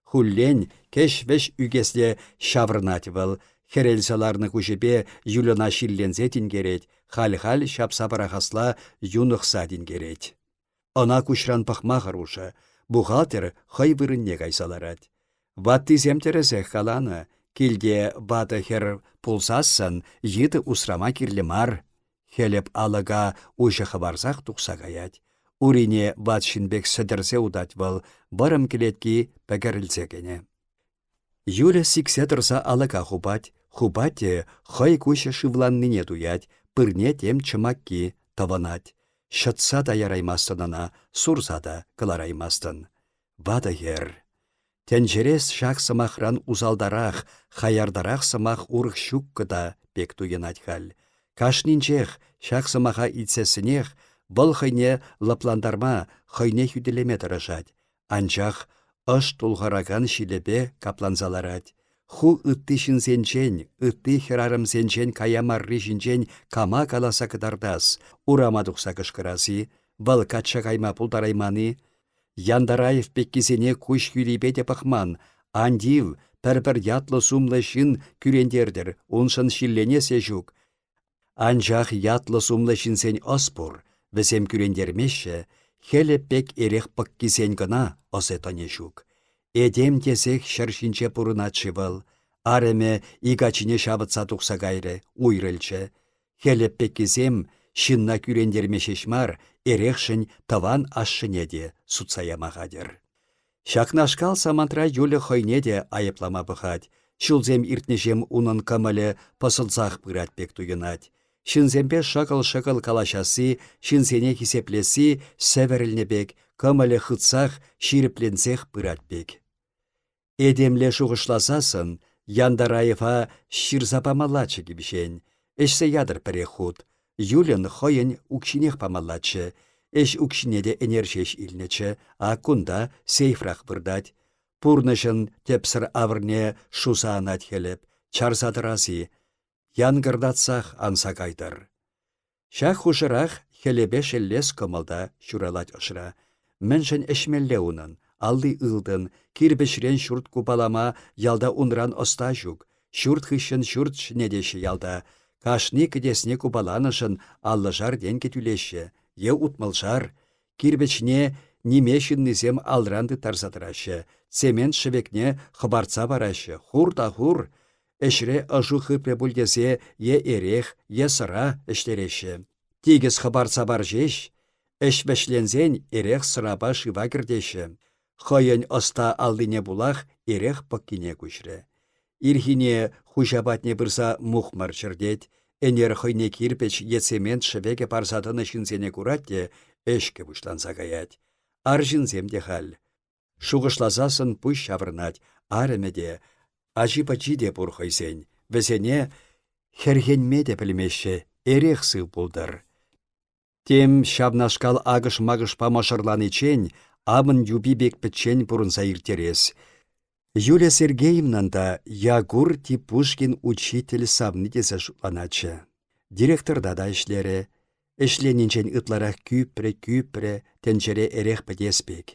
S1: Хуллен кӗҫ-вӗҫ ӳкесле ҫаврӑнать вӑл, хӗрелсе ларнӑ куҫӗпе Юльӑна ҫилленсе тинкерет, халь-халь ҫапса пӑрахасла юнӑхса тинкерет. Ӑна куҫран пӑхма хӑрушӑ, бухгалтер хӑй вырӑнне кайса ларать. Ваттисем тӗрӗсех каланӑ, килте ватӑ хӗр пулсассӑн йытӑ усрама кирлӗ мар. Хӗлӗп алӑка уҫӑ хӑварсах тухса каять. Урине ват ҫын пек сӗтӗрсе утать вӑл, вӑрӑм кӗлетки пӗкӗрӗлсе кӗнӗ. Юля сиксе тӑрса алӑка хупать, хупать те хӑй куҫӗ шывланнине туять, пырне тем чӑмакки тӑвӑнать. Ҫӑтса та яраймастӑн ӑна, сурса та кӑлараймастӑн. Ватӑ хӗр. Тӗнчере ҫак сӑмахран усалтарах, хаяртарах сӑмах урӑх ҫуккӑ та пек туйӑнать халь. Кашнинчех ҫак сӑмаха илтсессӗнех вӑл хӑйне лӑплантарма, хӑйне хӳтӗлеме тӑрӑшать. Анчах ӑш тулхӑракан ҫилӗпе капланса ларать. Ху ытти ҫынсенчен, ытти хӗрарӑмсенчен кая марри ҫинчен кама каласа кӑтартас, урама тухса кӑшкӑрас-и, вӑл качча кайма пултарайман-и? Янтараев пеккисене куҫ хӳрипе те пӑхман, ан тив, пӗр-пӗр ятлӑ-сумлӑ ҫын кӳрентертӗр, уншӑн ҫилленес ҫук. Анчах ятлӑ-сумлӑ ҫынсен ӑс пур, вӗсем кӳрентермеҫҫӗ, Хӗлӗп пек эрех пӑккисен кӑна ӑсӗ-тӑнӗ ҫук. Этем тесех ҫӗр ҫинче пурӑнать-ши вӑл? Арӑмӗ ик ачине ҫавӑтса тухса кайрӗ, уйрӑлчӗ. Хӗлӗп пеккисем ҫынна кӳрентерме ҫеҫ мар, эрехшӗн тӑван ашшӗне те сутса яма хатӗр. Ҫакнашкал самантра Юля хӑйне те айӑплама пӑхать. Ҫулсем иртнӗҫем унӑн кӑмӑлӗ пӑсӑлсах пырать пек туйӑнать. Ҫынсемпе шӑкӑл-шӑкӑл калаҫасси, ҫынсене хисеплесси сӗвӗрӗлнӗ пек, кӑмӑлӗ хытсах, ҫирӗпленсех пырать пек. Этемле шухӑшласассӑн Янтараева ҫырса памаллаччӗ кивҫен. Ӗҫсе ятӑр пӗрех хут. Юльӑн хӑйӗн укҫинех памаллаччӗ. Ӗҫ укҫине те ӗнер ҫеҫ илнӗччӗ, а кунта сейфрах выртать. Пурнӑҫӑн тӗпсӗр авӑрне шуса анать Хӗлӗп, чарса тӑрас-и? Янкӑртатсах анса кайтӑр. Ҫак хушӑрах Хӗлӗпе шеллес кӑмӑл та ҫуралать ӑшра. Мӗншӗн ӗҫмелле унӑн? Алли ылтӑн, кирпӗчрен ҫурт купалама ялта унран ӑста ҫук. Ҫурт хыҫҫӑн ҫурт ҫӗнетеҫҫӗ ялта. Кашни кӗтесне купаланӑшӑн аллӑшар тенкӗ тӳлеҫҫӗ е утмӑлшар. Кирпӗчне ниме ҫыннисем алран тыттарса тӑраҫҫӗ, цемент шӗвекне хӑпартса параҫҫӗ, хур та хур. Ӗҫре ӑшу хыпрӗ пуль тесе е эрех, е сӑра ӗҫтереҫҫӗ. Тикӗс хӑпартса пар ҫеҫ. Ӗҫ вӗҫленсен эрех-сӑрапа шыва кӗртеҫҫӗ. Хӑйӗн ӑста аллине пулах эрех пӑккине куҫрӗ. Ирхине хуҫа патне пырса мухмӑр чӗртет, ӗнер хӑйне кирпӗч е цемент шӗвекӗ парса тӑнӑ ҫынсене курать те ӗҫкӗ пуҫланса каять. Арҫынсем те халь. Шухӑшласассӑн пуҫ ҫаврӑнать, арӑмӗ те, ачи-пӑчи те пур хӑйсен. Вӗсене хӗрхенме те пӗлмеҫҫӗ, эрех сыв пултӑр. Тем ҫавнашкал акӑш-макӑшпа мӑшӑрланиччен Амӑн юпи пек пӗччен пурӑнса ирттерес. Юлия Сергеевнан та Якур Типушкин учитель савни тесе шутланатчӗ. Директорта та ӗҫлерӗ. Ӗҫленинчен ытларах кӳпрӗ-кӳпрӗ тӗнчере эрех пӗтес пек.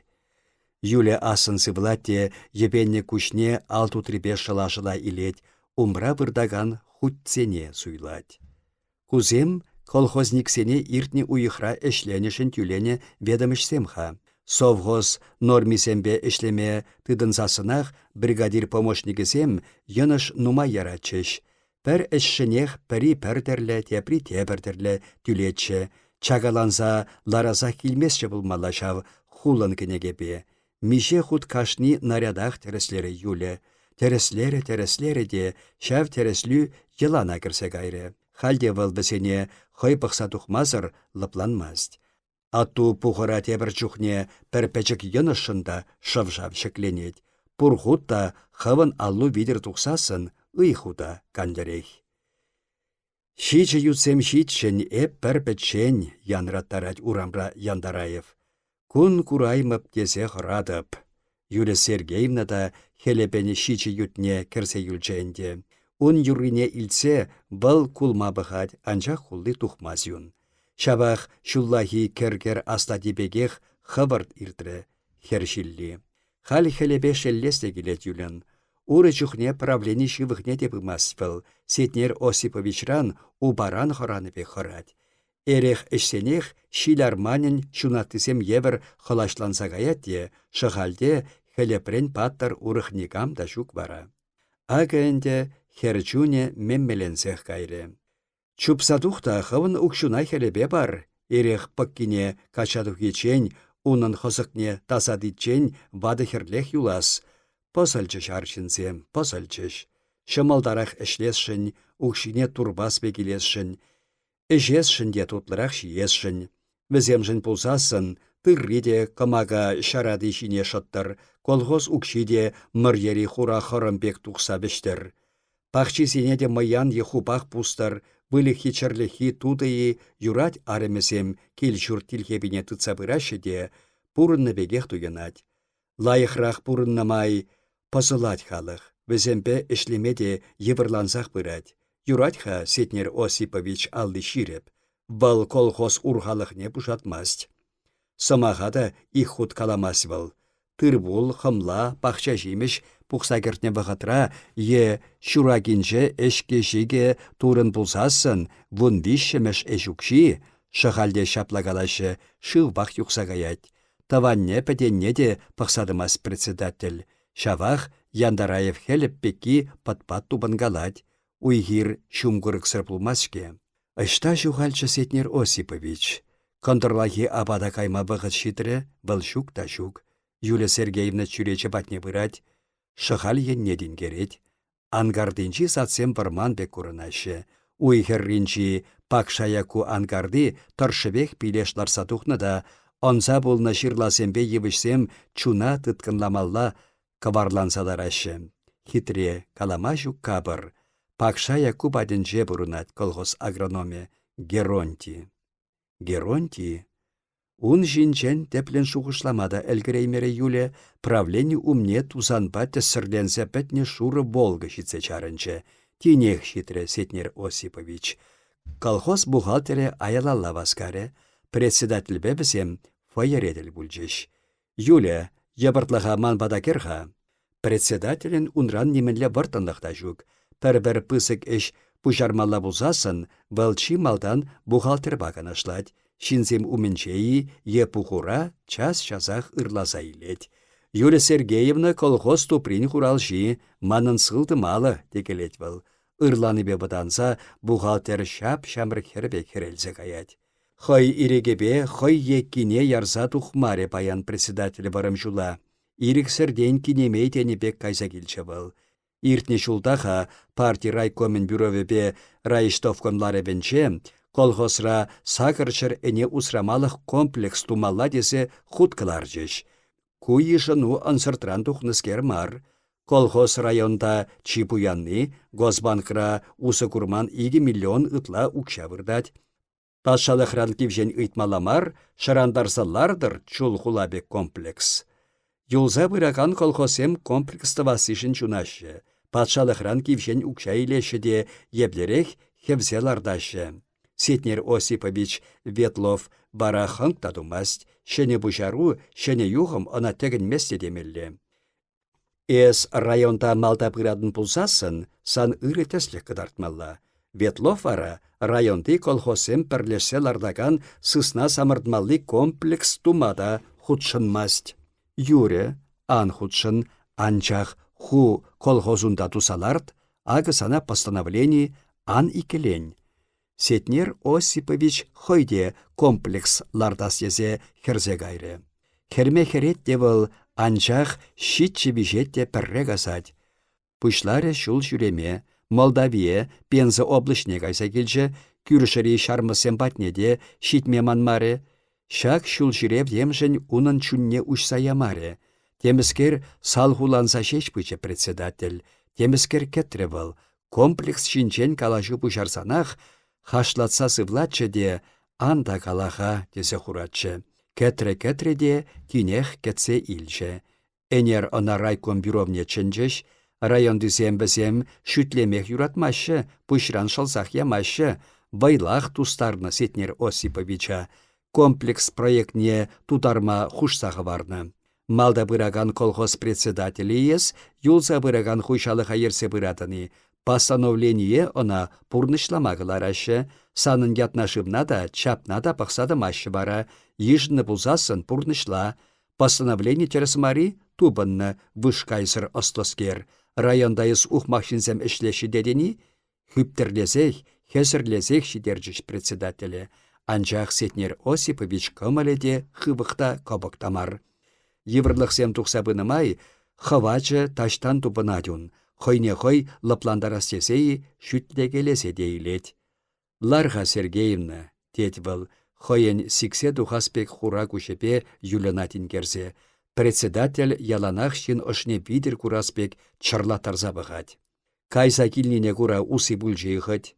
S1: Юля ассӑн сывлать те йӗпеннӗ куҫне ал тутрипе шӑла-шӑла илет, умра выртакан хутсене суйлать. Кусем колхозниксене иртнӗ уйӑхра ӗҫленӗшӗн тӳленӗ ведомоҫсем-ха. Совхоз нормисемпе ӗҫлеме тытӑнсассӑнах бригадир помощникӗсем йӑнӑш нумай яратчӗҫ. Пӗр ӗҫшӗнех пӗри пӗр тӗрлӗ, тепри тепӗр тӗрлӗ тӳлетчӗ. Чакаланса ларасах килместчӗ пулмалла ҫав хулӑн кӗнекепе. Миҫе хут кашни нарядах тӗрӗслерӗ Юля. Тӗрӗслерӗ-тӗрӗслерӗ те ҫав тӗрӗслӳ йӑлана кӗрсе кайрӗ. Халь те вӑл вӗсене хӑй пӑхса тухмасӑр лӑпланмасть. Атту пухӑра тепӗр чухне пӗр пӗчӗк йӑнӑшшӑн та шӑв-шав ҫӗкленет. Пур хут та хӑвӑн аллу витӗр тухсассӑн ыйху та канлӗрех. Ҫичӗ ютсем ҫиччӗн, эп пӗр пӗччен, янраттарать урамра Яндараев. Кун кураймӑп тесе хӑратӑп. Юля Сергеевна та Хӗлӗпӗн ҫичӗ ютне кӗрсе юлчӗ ӗнтӗ. Ун юррине илтсе вӑл кулма пӑхать, анчах хулли тухмасть ун. Ҫавах ҫуллахи кӗр-кӗр аслати пекех хӑвӑрт иртрӗ хӗр ҫилли. Халь хӗлӗпе шеллес те килет Юльӑн. Урӑ чухне правлени ҫывӑхне те пымасть вӑл, Сетнер Осиповичран упаран хӑранӑ пек хӑрать. Эрех ӗҫсенех ҫил арманӗн ҫунаттисем евӗр хӑлаҫланса каять те Шӑхальте Хӗлӗпрен паттӑр урӑх никам та ҫук вара. Акӑ ӗнтӗ хӗр чунӗ меммеленсех кайрӗ. Чупса тух та хӑвӑн укҫуна хӗлӗпе пар, эрех пӑккине качча тухиччен, унӑн хӑсӑкне тасатиччен ватӑ хӗрлех юлас. Пӑсӑлчӗҫ арҫынсем, пӑсӑлчӗҫ. Ҫӑмӑлтарах ӗҫлесшӗн, укҫине турпас пек илесшӗн. Ӗҫесшӗн те тутлӑрах ҫиесшӗн. Вӗсемшӗн пулсассӑн тырри те кӑмака ҫарати ҫине шӑттӑр, колхоз укҫи те мӑрьери хура хӑрӑм пек тухса вӗҫтӗр. Пахчисене те мӑян е хупах пустӑр, выльӑххи-чӗрлӗххи тутӑ-и юрать арӑмӗсем кил-ҫурт тилхепине тытса пыраҫҫӗ те, пурӑннӑ пекех туйӑнать. Лайӑхрах пурӑннӑ май пӑсӑлать халӑх, вӗсемпе ӗҫлеме те йывӑрлансах пырать. Юрать-ха Сетнер Осипович алли ҫирӗп, вӑл колхоз урхалӑхне пушатмасть. Сӑмаха та ик хут каламасть вӑл. Тырпул, хӑмла, пахча-ҫимӗҫ пухса кӗртнӗ вӑхӑтра е ҫуракинче ӗҫкӗ-ҫикӗ турӑн пулсассӑн вунвиҫҫӗмӗш ӗҫ укҫи, Шӑхальте ҫапла калаҫҫӗ, шывпах юхса каять. Тӑванне-пӗтенне те пӑхса тӑмасть председатель. Ҫавах Яндараев Хӗлӗп пекки пӑт-пат тупӑнкалать. Уй-хир ҫумкурӑксӑр пулмасть-ҫке. Ӑҫта ҫухалчӗ Сетнер Осипович? Кӑнтӑрлахи апата кайма вӑхӑт ҫитрӗ, вӑл ҫук та ҫук. Юля Сергеевна чӳрече патне пырать. Шӑхаль енне тинкерет. Анкартинчи садсем вӑрман пек курӑнаҫҫӗ. Уй хӗрринчи Пакша Якку анкарти тӑршшӗпех пилеш лартса тухнӑ та ӑнса пулнӑ ҫырласемпе йывӑҫсем чуна тыткӑнламалла кӑварланса лараҫҫӗ. Хитре, калама ҫук капӑр. Пакша Якку патӗнче пурӑнать колхоз агрономӗ Геронти. Геронти? Ун ҫинчен тӗплӗн шухӑшлама та ӗлкӗреймерӗ Юля, правлени умне тусанпа тӗссӗрленсе пӗтнӗ шурӑ «Волга» ҫитсе чарӑнчӗ. Тинех ҫитрӗ Сетнер Осипович. Колхоз бухгалтерӗ аялалла васкарӗ. Председательпе вӗсем фойере тӗл пулчӗҫ. Юля, йӑпӑртлӑха ман пата кӗр-ха. Председателӗн унран нимӗнле вӑрттӑнлӑх та ҫук. Пӗр-пӗр пысӑк ӗҫ пуҫармалла пулсассӑн вӑл чи малтан бухгалтерпа канашлать, ҫынсем умӗнче-и е пухура час-часах ырласа илет. Юля Сергеевна колхоз туприн хуралҫи, манӑн сылтӑм алӑ, текелет вӑл. Ырланипе вӑтанса бухгалтер ҫап-ҫамрӑк хӗр пек хӗрелсе каять. Хӑй ирӗкӗпе хӑй еккине ярса тухмарӗ паян председатель вӑрӑм ҫула. Ирӗксӗртен кинемей тенӗ пек кайса килчӗ вӑл. Иртнӗ ҫулта-ха парти райкомӗн бюровӗпе райӗҫтӑвком ларӑвӗнче колхозра сакӑр ҫӗр ӗне усрамалӑх комплекс тумалла тесе хут кӑларчӗҫ. Ку йышӑну ӑнсӑртран тухнӑскер мар. Колхоз районта чи пуянни, Госбанкра усӑ курман 2 миллион ытла укҫа выртать. Патшалӑхран кивҫен ыйтмалла мар, шӑрантарса лартӑр чул хула пек комплекс. Юлса пыракан колхозсем комплекс тӑвассишӗн ҫунаҫҫӗ, патшалӑхран кивҫен укҫа илеҫҫӗ те еплерех хӗвсе лартаҫҫӗ. Сетнер Осипович Ветлов вара хӑнк та тумасть, ҫӗнӗ пуҫару, ҫӗнӗ юхӑм ӑна тӗкӗнмест те темелле. Эс районта малта пыратӑн пулсассӑн сан ырӑ тӗслӗх кӑтартмалла. Ветлов вара районти колхозсем пӗрлешсе лартакан сысна самӑртмалли комплекс тума та хутшӑнмасть. Юрӗ, ан хутшӑн, анчах ху колхозунта туса ларт, акӑ сана постановлени, ан иккӗлен. Сетнер Осипович хӑй те комплекс лартас тесе хӗрсе кайрӗ. Хӗрме хӗрет те вӑл, анчах ҫиччӗ виҫет те пӗрре касать. Пуҫларӗ ҫул ҫӳреме, Молдавие, Пенза облаҫне кайса килчӗ, кӳршӗри ҫармӑссем патне те ҫитме манмарӗ. Ҫак ҫулҫӳрев темшӗн унӑн чунне уҫса ямарӗ. Темӗскер салхуланса ҫеҫ пычӗ председатель, темӗскер кӗтрӗ вӑл, комплекс ҫинчен калаҫу пуҫарсанах хашлатса сывлатчӗ те ан та кала-ха тесе хуратчӗ. Кӗтрӗ-кӗтрӗ те тинех кӗтсе илчӗ. Ӗнер ӑна райком бюровне чӗнчӗҫ. Районтисем вӗсем шӳтлемех юратмаҫҫӗ, пуҫран шӑлсах ямаҫҫӗ. Вӑйлах тустарнӑ Сетнер Осиповича. Комплекс проектне тутарма хушса хӑварнӑ. Малта пыракан колхоз председателӗ эс, юлса пыракан хуҫалӑха ертсе пыратӑн-и, Постановление ӑна пурнӑҫлама кӑлараҫҫӗ, санӑн ятна-шывна та, чапна та пӑхса тӑмаҫҫӗ вара, йышӑннӑ пулсассӑн пурнӑҫла. Постановлени тӗрӗс мар-и? Тупӑннӑ вышкайсӑр ӑслӑскер. Районта эс ухмах ҫынсем ӗҫлеҫҫӗ тетӗн-и? Хӳптӗрлесех, хӗсӗрлесех ҫитерчӗҫ председателе. Анчах Сетнер Осипович кӑмӑлӗ те хывӑх та кӑпӑк та мар. Йывӑрлӑхсем тухса пынӑ май хӑвачӗ таҫтан тупӑнать ун, хӑйне хӑй лӑплантарас тесе-и шӳтлекелесе те илет. «Лар-ха, Сергеевна», тет вӑл, хӑйӗн сиксе тухас пек хура куҫӗпе Юльӑна тинкерсе. Председатель яланах ҫын ӑшне витӗр курас пек чӑрлаттарса пӑхать. Кайса килнине кура усси пулчӗ-и хӑть?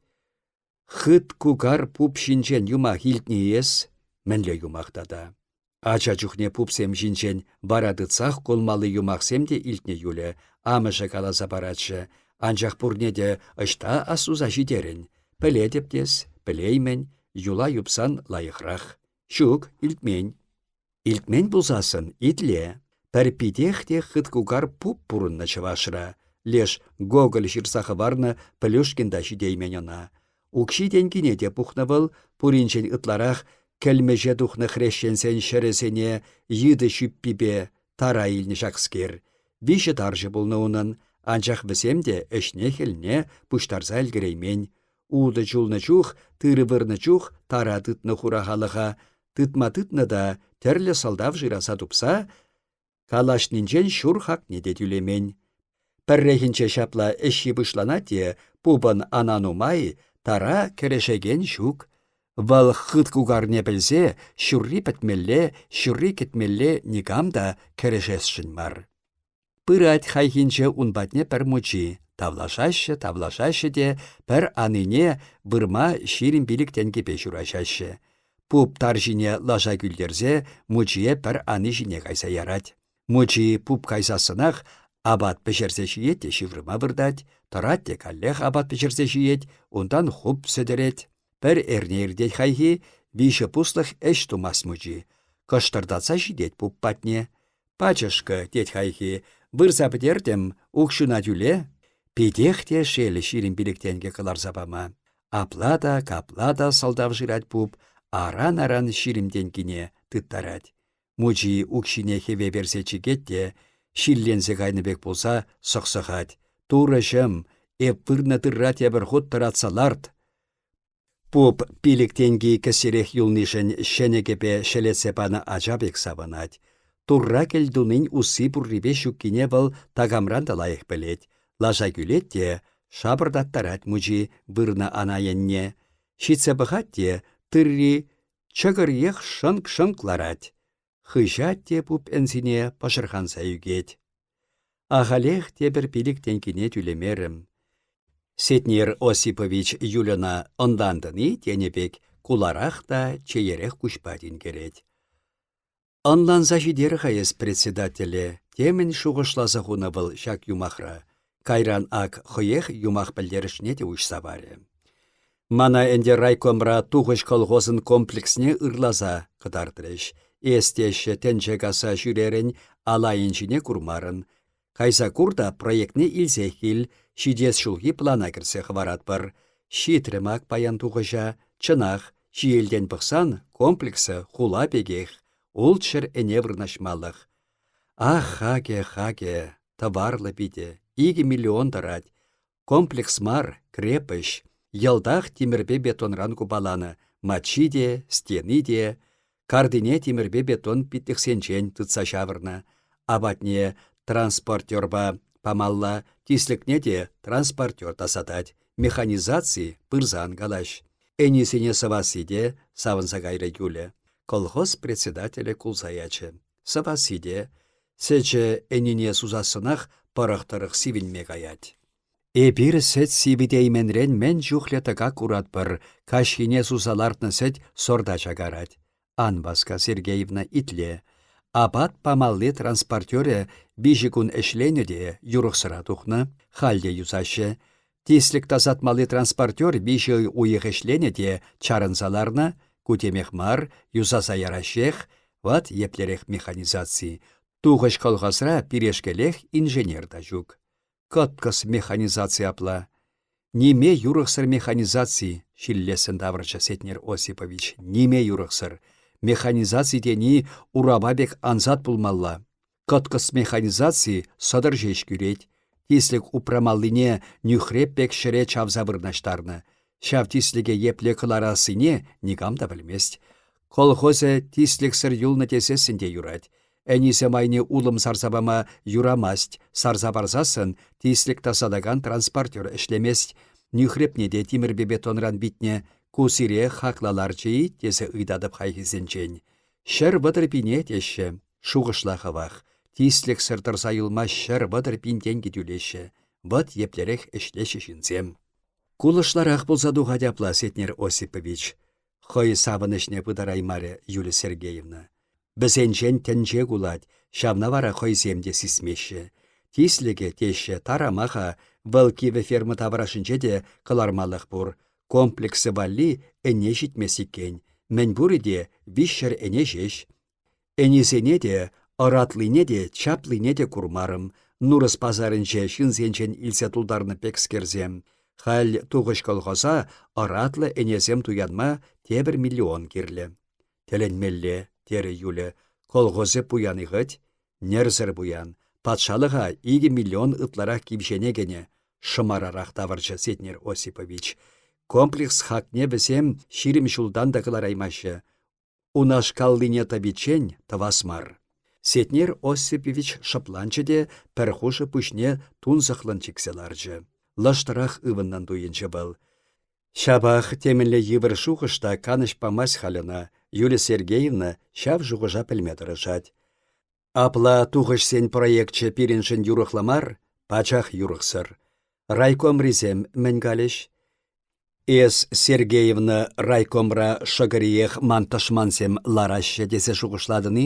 S1: Хыт кукар пуп ҫинчен юмах илтнӗ-и эс? Мӗнле юмах тата? Ача чухне пупсем ҫинчен вара тытсах кулмалли юмахсем те илтнӗ Юля, амӑшӗ каласа паратчӗ. Анчах пурне те ӑҫта астуса ҫитерӗн? Пӗлетӗп тес, пӗлеймӗн, юла юпсан лайӑхрах. Ҫук, илтмен. Илтмен пулсассӑн итле. Пӗр питех те хыткукар пуп пурӑннӑ чӑвашра. Леш Гоголь ҫырса хӑварнӑ Плюшкин та ҫитеймен ӑна. Укҫи-тенкине те пухнӑ вӑл, пуринчен ытларах кӗлмӗҫе тухнӑ хресченсен ҫӗрӗсене йытӑ ҫӳппипе тара илнӗ ҫакскер. Виҫӗ тарҫӑ пулнӑ унӑн, анчах вӗсем те ӗҫне-хӗлне пуҫтарса ӗлкӗреймен. Утӑ ҫулнӑ чух, тырӑ вырнӑ чух тара тытнӑ хура халӑха. Тытма тытнӑ та тӗрлӗ сӑлтав шыраса тупса калаҫнинчен ҫур хакне те тӳлемен. Пӗррехинче ҫапла ӗҫҫи пуҫланать те пупӑн ана нумай, тара кӗрешекен ҫук. Вӑл хыт кукарне пӗлсе ҫурри пӗтмелле, ҫурри кӗтмелле никам та кӗрешесшӗн мар. Пырать хайхинче ун патне пӗр мучи. Тавлашаҫҫӗ-тавлашаҫҫӗ те пӗр анине вырма 25 тенкӗпе ҫураҫаҫҫӗ. Пуп тарҫине лаша кӳлтерсе мучие пӗр ани ҫине кайса ярать. Мучи пуп кайсассӑнах апат пӗҫерсе ҫиет те ҫывӑрма выртать, тӑрать те каллех апат пӗҫерсе ҫиет, унтан хуп сӗтӗрет. Пӗр эрне иртет хайхи, виҫӗ пуслӑх ӗҫ тумасть мучи. Кӑштӑртатса ҫитет пуп патне. Пачӑшкӑ, тет хайхи, вырса пӗтертӗм, укҫуна тӳле. Питех те шел 25 тенкӗ кӑларса пама. Апла та, капла та сӑлтав шырать пуп, аран-аран 20 тенкине тыттарать. Мучи укҫине хӗве персе чикет те, ҫилленсе кайнӑ пек пулса сӑхсӑхать. Турӑҫӑм, эп вырнӑ тырра тепӗр хут тӑратса ларт. Пуп пилӗк тенки кӗсьерех юлнишӗн ҫӗнӗ кӗпе ҫӗлетсе панӑ ача пек савӑнать. Турра кӗлтунин усси пуррипе ҫуккине вӑл такамран та лайӑх пӗлет. Лаша кӳлет те шапӑртаттарать мучи вырнӑ ана енне. Ҫитсе пӑхать те тырри чӑкӑриех шӑнк-шӑнк ларать. Хыҫать те пуп ӗнсине пӑшӑрханса ӳкет. Ахалех тепӗр пилӗк тенкине тӳлемерӗм. Сетнер Осипович Юльӑна ӑнлантӑн-и тенӗ пек. куларах та чеерех куҫпа тинкерет. Ӑнланса ҫитер-ха эс председателе, темӗн шухӑшласа хунӑ вӑл ҫак юмахра. Кайран ак хӑех юмах пӗлтерӗшне те уҫса парӗ. Мана ӗнтӗ райкомра Тухӑҫ колхозӑн комплексне ырласа кӑтартрӗҫ. Эс теҫҫӗ тӗнче касса ҫӳрерӗн, ал айӗнчине курмарӑн. Кайса кур та проектне илсех кил, ҫитес ҫулхи плана кӗртсе хӑваратпӑр. Ҫитрӗм ак паян Тухӑҫа. Чӑнах, ҫиелтен пӑхсан комплексӗ хула пекех, ултҫӗр ӗне вырнаҫмалӑх. Ах, хакӗ, хакӗ, тӑварлӑ питӗ, 2 миллион тӑрать. Комплекс мар, крепоҫ. Йӑлтах тимӗрпе бетонран купаланӑ, маччи те, стени те. Картине тимӗрпе бетон питлӗхсенчен тытса ҫавӑрнӑ. Апатне транспортерпа памалла, тислӗкне те транспортер тасатать. Механизаци пырсан калаҫ. Ӗнисене сӑвасси те, савӑнса кайрӗ Юля. Колхоз председателӗ кулса ячӗ. Сӑвасси те. Сӗчӗ ӗнине сусассӑнах пӑрӑх тӑрӑх сивӗнме каять. Эпир сӗт сивӗтейменрен мӗн чухлӗ тӑкак куратпӑр, каҫхине суса лартнӑ сӗт сорта чакарать. Ан васка, Сергеевна, итле. Апат памалли транспортерӗ виҫӗ кун ӗҫленӗ те юрӑхсӑра тухнӑ, халь те юсаҫҫӗ. Тислӗк тасатмалли транспортер виҫӗ уйӑх ӗҫленӗ те чарӑнса ларнӑ, ку темех мар, юсаса яраҫҫех, ват еплерех механизаци. Тухӑҫ колхозра пирешкелех инженер та ҫук. Кӑткӑс механизаци апла. Ниме юрӑхсӑр механизаци, ҫиллессӗн тавӑрчӗ Сетнер Осипович. Ниме юрӑхсӑр. Механизаци тени урапа пек ансат пулмалла. Кӑткӑс механизаци сӑтӑр ҫеҫ кӳрет. Тислӗк упрамаллине нӳхреп пек ҫӗре чавса вырнаҫтарнӑ. Ҫав тислӗке епле кӑларассине никам та пӗлмест. Колхозӗ тислӗксӗр юлнӑ тесессӗн те юрать. Ӗнисем айне улӑм сарса пама юрамасть, сарса парсассӑн тислӗк тасатакан транспортер ӗҫлемест. Нӳхрепне те тимӗрпе бетонран витнӗ. Ку сире хакла ларчӗ-и тесе ыйтатӑп хайхисенчен. 130 пине теҫҫӗ. Шухӑшла хӑвах. Тислӗксӗр тӑрса юлма 130 пин тенкӗ тӳлеҫҫӗ. Вӑт еплерех ӗҫлеҫҫӗ ҫынсем. Кулӑшларах пулса тухать апла, Сетнер Осипович. Хӑй савӑнӑҫне пытараймарӗ Юлия Сергеевна. Вӗсенчен тӗнче кулать, ҫавна вара хӑйсем те сисмеҫҫӗ. Тислӗкӗ, теҫҫӗ, тарама-ха, вӑл кивӗ ферма таврашӗнче те кӑлармалӑх пур. Комплексӗ валли ӗне ҫитмест иккен. Мӗнпурӗ те 300 ӗне ҫеҫ. Ӗнисене те, ӑратлине те, чаплине те курмарӑм. Нурӑс пасарӗнче ҫынсенчен илсе тултарнӑ пекскерсем. Халь Тухӑҫ колхоза ӑратлӑ ӗнесем туянма тепӗр миллион кирлӗ. Тӗлӗнмелле, терӗ Юля. Колхозӗ пуян-и хӑть? Нӗрсӗр пуян. Патшалӑха 2 миллион ытларах кивҫене кӗнӗ, шӑмарарах тавӑрчӗ Сетнер Осипович. Комплекс хакне вӗсем 20 ҫултан та кӑлараймаҫҫӗ. Унашкаллине тӑвиччен тӑвас мар. Сетнер Осипович шӑпланчӗ те пӗр хушӑ пуҫне тунсӑхлӑн чиксе ларчӗ. Лӑштӑрах ывӑннӑн туйӑнчӗ вӑл. Ҫапах темӗнле йывӑр шухӑш та канӑҫ памасть халь ӑна. Юлия Сергеевна ҫав шухӑша пӗлме тӑрӑшать. Апла тухӑҫсен проекчӗ пирӗншӗн юрӑхлӑ мар, пачах юрӑхсӑр. Райкомрисем мӗн калӗҫ? Эс, Сергеевна, райкомра шӑкӑриех ман тӑшмансем лараҫҫӗ тесе шухӑшлатӑн-и?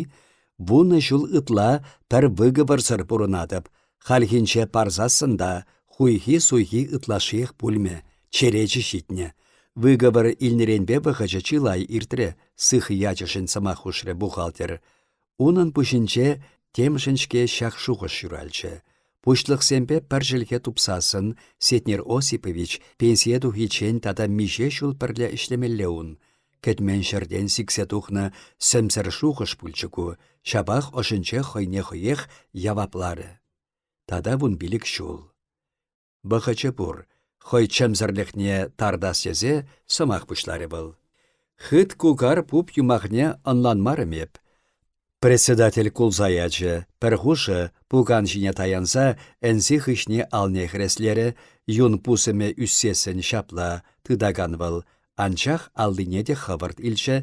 S1: 10 ҫул ытла пӗр выговорсӑр пурӑнатӑп. Хальхинче парсассӑн та хуйхи-суйхи ытлашшиех пулмӗ, черечӗ ҫитнӗ. Выговор илнӗренпе вӑхӑчӗ чылай иртрӗ, сых ячӗшӗн сӑмах хушрӗ бухгалтер. Унӑн пуҫӗнче темшӗн-ҫке ҫак шухӑш ҫуралчӗ. Пуҫлӑхсемпе пӗр чӗлхе тупсассӑн Сетнер Осипович пенсие тухиччен тата миҫе ҫул пӗрле ӗҫлемелле ун? Кӗтмен ҫӗртен сиксе тухнӑ сӗмсӗр шухӑш пулчӗ ку, ҫапах ӑшӗнче хӑйне хӑех явапларӗ. Тата 15 ҫул. Вӑхӑчӗ пур, хӑй чӗмсӗрлӗхне тартас тесе сӑмах пуҫларӗ вӑл. Хыт кукар пуп юмахне ӑнланмарӑм эп. Председатель кулса ячӗ, пӗр хушӑ пукан ҫине таянса ӗнси хыҫне алне хӗреслерӗ, юн пусӑмӗ ӳссессӗн ҫапла тытакан вӑл, анчах аллине те хӑвӑрт илчӗ,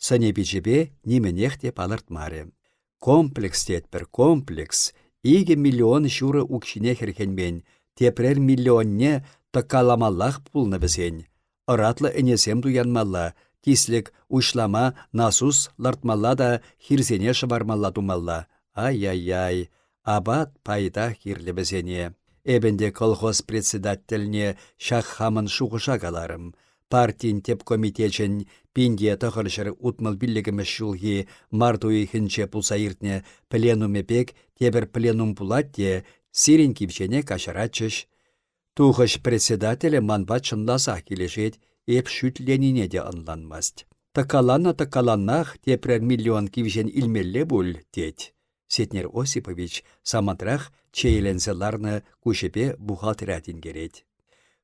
S1: сӑнӗ-пичӗпе нимӗнех те палӑртмарӗ. Комплекс тетпӗр, комплекс. 2 миллион ҫурӑ укҫине хӗрхенмен, тепрер миллионне тӑккаламаллах пулнӑ вӗсен. Ӑратлӑ ӗнесем туянмалла. Тислӗк уҫлама насус лартмалла та хирсене шӑвармалла тумалла. Ай-яй-яй, апат пайтах кирлӗ вӗсене. Эп ӗнтӗ колхоз председательне ҫак хамӑн шухӑша каларӑм. Партин тӗп комитечӗн 1965 ҫулхи март уйӑхӗнче пулса иртнӗ пленумӗ пек тепӗр пленум пулать те сирӗн кивҫене каҫаратчӗҫ. Тухӑҫ председателӗ манпа чӑнласах килӗшет, эп шӳтленине те ӑнланмасть. Тӑккаланнӑ-тӑккаланнах тепрер миллион кивҫен илмелле пуль, тет. Сетнер Осипович самантрах чееленсе ларнӑ куҫӗпе бухгалтера тинкерет.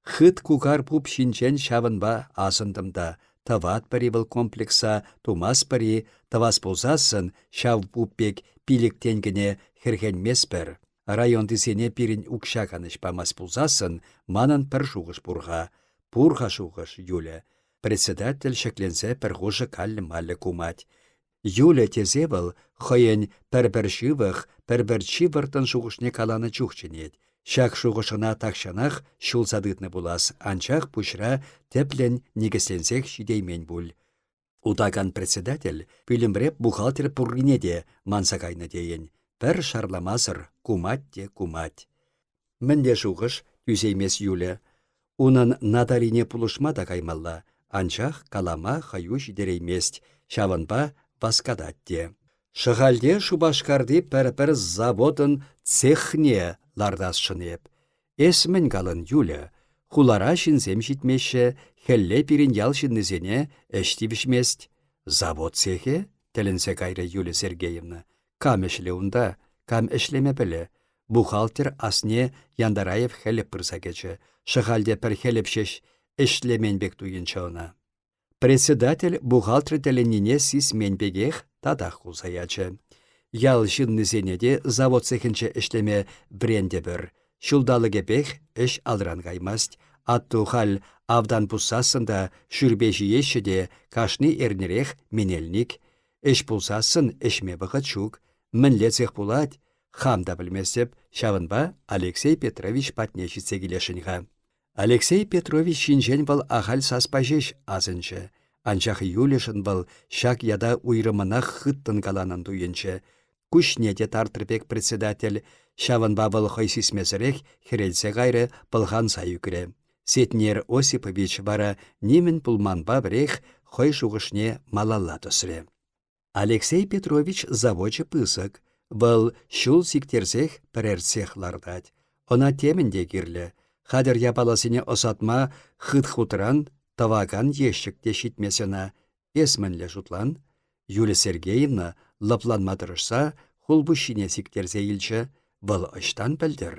S1: Хыт кукар пуп ҫинчен ҫавӑнпа асӑнтӑм та, тӑватпӑр-и вӑл комплекса, тумастпӑр-и, тӑвас пулсассӑн ҫав пуп пек пилӗк тенкӗне хӗрхенместпӗр. Районтисене пирӗн укҫа канӑҫ памасть пулсассӑн манӑн пӗр шухӑш пур-ха. Пур-ха шухӑш, Юля. Председатель ҫӗкленсе пӗр хушӑ каллӗ-маллӗ кумать. Юля тесе вӑл хӑйӗн пӗр-пӗр ҫывӑх, пӗр-пӗр чи вӑрттӑн шухӑшне каланӑ чух чӗнет. Ҫак шухӑш ӑна тахҫанах ҫулса тытнӑ пулас, анчах пуҫра тӗплӗн никӗсленсех ҫитеймен пуль. Утакан председатель пӳлӗмре бухгалтер пуррине те манса кайнӑ тейӗн. Пӗр шарламасӑр кумать те кумать. Мӗнле шухӑш, тӳсеймест Юля. Унӑн Наталине пулӑшма та каймалла, анчах калама хӑю ҫитереймест, ҫавӑнпа васкатать те. Шӑхальте Шупашкарти пӗр-пӗр заводӑн цехне лартасшӑн эп. Эс мӗн калӑн, Юля? Хулара ҫынсем ҫитмеҫҫӗ, хӗлле пирӗн ял ҫыннисене ӗҫ тивӗҫмест. Завод цехӗ? тӗлӗнсе кайрӗ Юлия Сергеевна. Кам ӗҫлӗ унта? Кам ӗҫлеме пӗлӗ? Бухгалтер асне Яндараев Хӗлӗп пырса кӗчӗ. Шӑхальте пӗр Хӗлӗп ҫеҫ ӗҫлемен пек туйӑнчӗ ӑна. Председатель бухгалтер тӗлӗннине сисмен пекех татах кулса ячӗ. Ял ҫыннисене те завод цехӗнче ӗҫлеме вӗрентӗпӗр. Ҫулталӑкӗпех ӗҫ алран каймасть. Атту халь автан пуссассӑн та шӳрпе ҫиеҫҫӗ те кашни эрнерех менелник. Ӗҫ пулсассӑн ӗҫме вӑхӑт ҫук. Мӗнле цех пулать, хам та пӗлместӗп, ҫавӑнпа Алексей Петрович патне ҫитсе килесшӗн-ха. Алексей Петрович ҫинчен вӑл ахаль саспа ҫеҫ асӑнчӗ. Анчах Юльӑшӑн вӑл ҫак ята уйрӑммӑнах хыттӑн каланӑн туйӑнчӗ. Куҫне те тартрӗ пек председатель, ҫавӑнпа вӑл хӑй сисмесӗрех хӗрелсе кайрӗ, пӑлханса ӳкрӗ. Сетнер Осипович вара нимӗн пулманпа пӗрех хӑй шухӑшне малалла тӑсрӗ. Алексей Петрович завочӗ пысӑк, вӑл ҫул сиктерсех пӗрерсех лартать. Ӑна темӗн те кирлӗ. Хатӗр япаласене ӑсатма хыт-хутран тӑвакан ещӗк те ҫитмест ӑна. Эс мӗнле шутлан? Юлия Сергеевна лӑпланма тӑрӑшса хулпуҫҫине сиктерсе илчӗ. Вӑл ӑҫтан пӗлтӗр?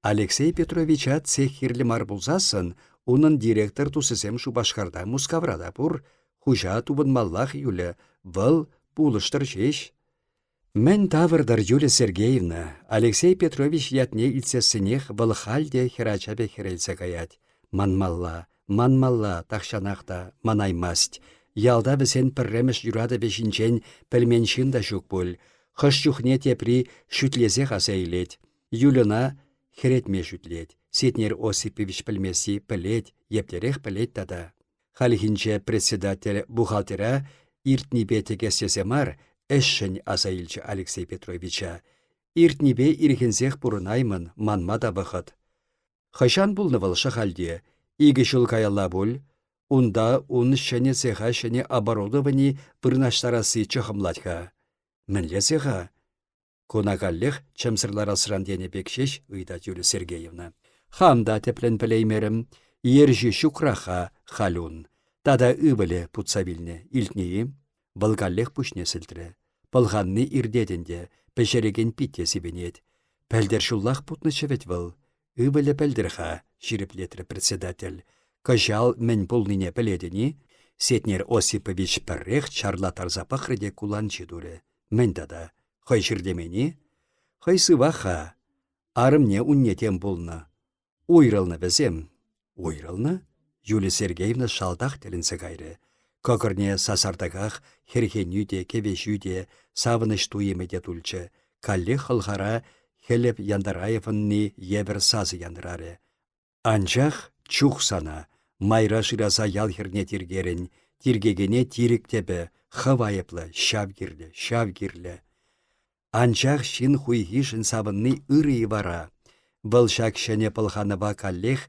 S1: Алексей Петровича цех кирлӗ мар пулсассӑн унӑн директор тусӗсем Шупашкарта, Мускавра та пур. Хуҫа тупӑнмаллах Юля, вӑл пулӑштӑр ҫеҫ. Мӗн тавӑртӑр Юлия Сергеевна, Алексей Петрович ятне илтсессӗнех вӑл халь те хӗрача пек хӗрелсе каять. Манмалла, манмалла тахҫанах та манаймасть. Ялта вӗсен пӗрремӗш юратӑвӗ ҫинчен пӗлмен ҫын та ҫук пуль. Хӑш чухне тепри шӳтлесех аса илет. Юльӑна хӗретме шӳтлет. Сетнер Осипович пӗлмесси пӗлет, еплерех пӗлет тата. Хальхинче председатель бухгалтера иртнипе тӗкес тесе мар, ӗҫшӗн аса илчӗ Алексей Петровича. Иртнипе ирхӗнсех пурӑнаймӑн, манма та вӑхӑт. Хӑҫан пулнӑ вӑл Шӑхальте? Икӗ ҫул каялла пуль. Унта ун ҫӗнӗ цеха ҫӗнӗ оборудовани вырнаҫтарасси чӑхӑмлать-ха. Мӗнле цеха? Куна каллех чӗмсӗр ларасран тенӗ пек ҫеҫ ыйтать Юлия Сергеевна. Хам та тӗплӗн пӗлеймерӗм. Ерҫӳ ҫукрах-ха халь ун. Тата ывӑлӗ путса вилнӗ, илтнӗ-и? Вӑл каллех пуҫне сӗлтрӗ. Пӑлханни иртет ӗнтӗ, пӗҫерекен пит те сивӗнет. Пӗлтӗр ҫуллах путнӑччӗ вӗт вӑл. Ывӑлӗ пӗлтӗр-ха, ҫирӗплетрӗ председатель. Кӑҫал мӗн пулнине пӗлетӗн-и? Сетнер Осипович пӗррех чарлаттарса пӑхрӗ те куланҫи турӗ. Мӗн тата? Хӑй чирлемен-и? Хӑй сывах-ха. Арӑмне унне тем пулнӑ. Уйрӑлнӑ вӗсем. Уйрӑлнӑ? Юлия Сергеевна шалтах тӗлӗнсе кайрӗ. Кӑкӑрне сасартӑках хӗрхенӳ те, кӗвӗҫӳ те, савӑнӑҫ туйӑмӗ те тулчӗ. Каллех хӑлхара Хӗлӗп Яндараевӑнни евӗр сасӑ янрарӗ. Анчах чух сана, майра шыраса ял хӗрне тиркерӗн. Тиркекене тирӗк тӗпӗ, хӑв айӑплӑ, ҫав кирлӗ, ҫав кирлӗ. Анчах ҫын хуйхишӗн савӑнни ырӑ-и вара? Вӑл ҫак ҫӗнӗ пӑлханӑва каллех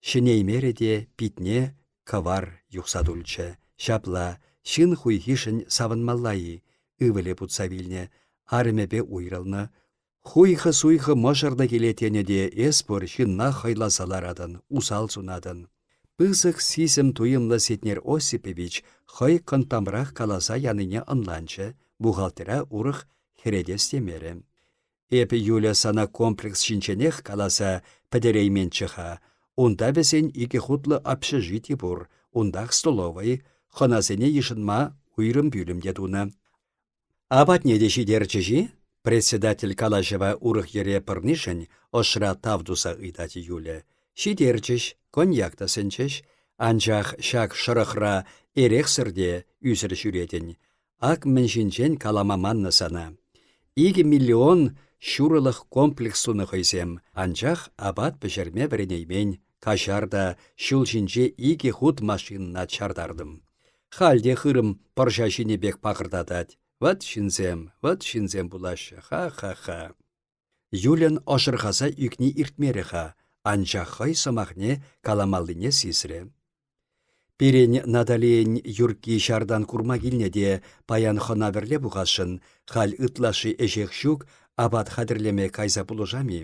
S1: ҫӗнеймерӗ те питне кӑвар юхса тулчӗ. Ҫапла, ҫын хуйхишӗн савӑнмалла-и? Ывӑлӗ путса вилнӗ, арӑмӗпе уйрӑлнӑ. Хуйхӑ-суйхӑ мӑшӑрлӑ киле тенӗ те эс пур ҫынна хӑйласа ларатӑн, усал сунатӑн. Пысӑк сисӗм-туйӑмлӑ Сетнер Осипович хӑй кӑнттамрах каласа янине ӑнланчӗ, бухгалтера урӑх хӗретес темерӗ. Эпӗ, Юля, сана комплекс ҫинченех каласа пӗтерейменччӗ-ха. Унта вӗсен икӗ хутлӑ общежити пур, унтах столовӑй, хӑнасене йышӑнма уйрӑм пӳлӗм те тунӑ. Апатне те ҫитерчӗҫ-и? Председатель калаҫӑва урӑх йӗре пӑрнишӗн ӑшра тав туса ыйтать Юля. Ҫитерчӗҫ, коньяк та сӗнчӗҫ. Анчах ҫак шӑрӑхра эрехсӗр те ӳсӗр ҫӳретӗн. Ак мӗн ҫинчен калама маннӑ сана. 2 миллион ҫурӑлӑх комплекс тунӑ хӑйсем, анчах апат пӗҫерме вӗренеймен, каҫар та ҫул ҫинче икӗ хут машинӑна чартартӑм. Халь те хырӑм пӑрҫа ҫинӗ пек пакӑртатать. Вӑт ҫынсем, вӑт ҫынсем пулаҫҫӗ, ха-ха-ха. Юльӑн ӑшӑрхаса ӳкни иртмерӗ-ха, анчах хӑй сӑмахне каламаллине сисрӗ. Пирӗн Наталийӗн Юркки ҫартан курма килнӗ те паян хӑна-вӗрле пухасшӑн, халь ытлашши ӗҫех ҫук, апат хатӗрлеме кайса пулӑшам-и?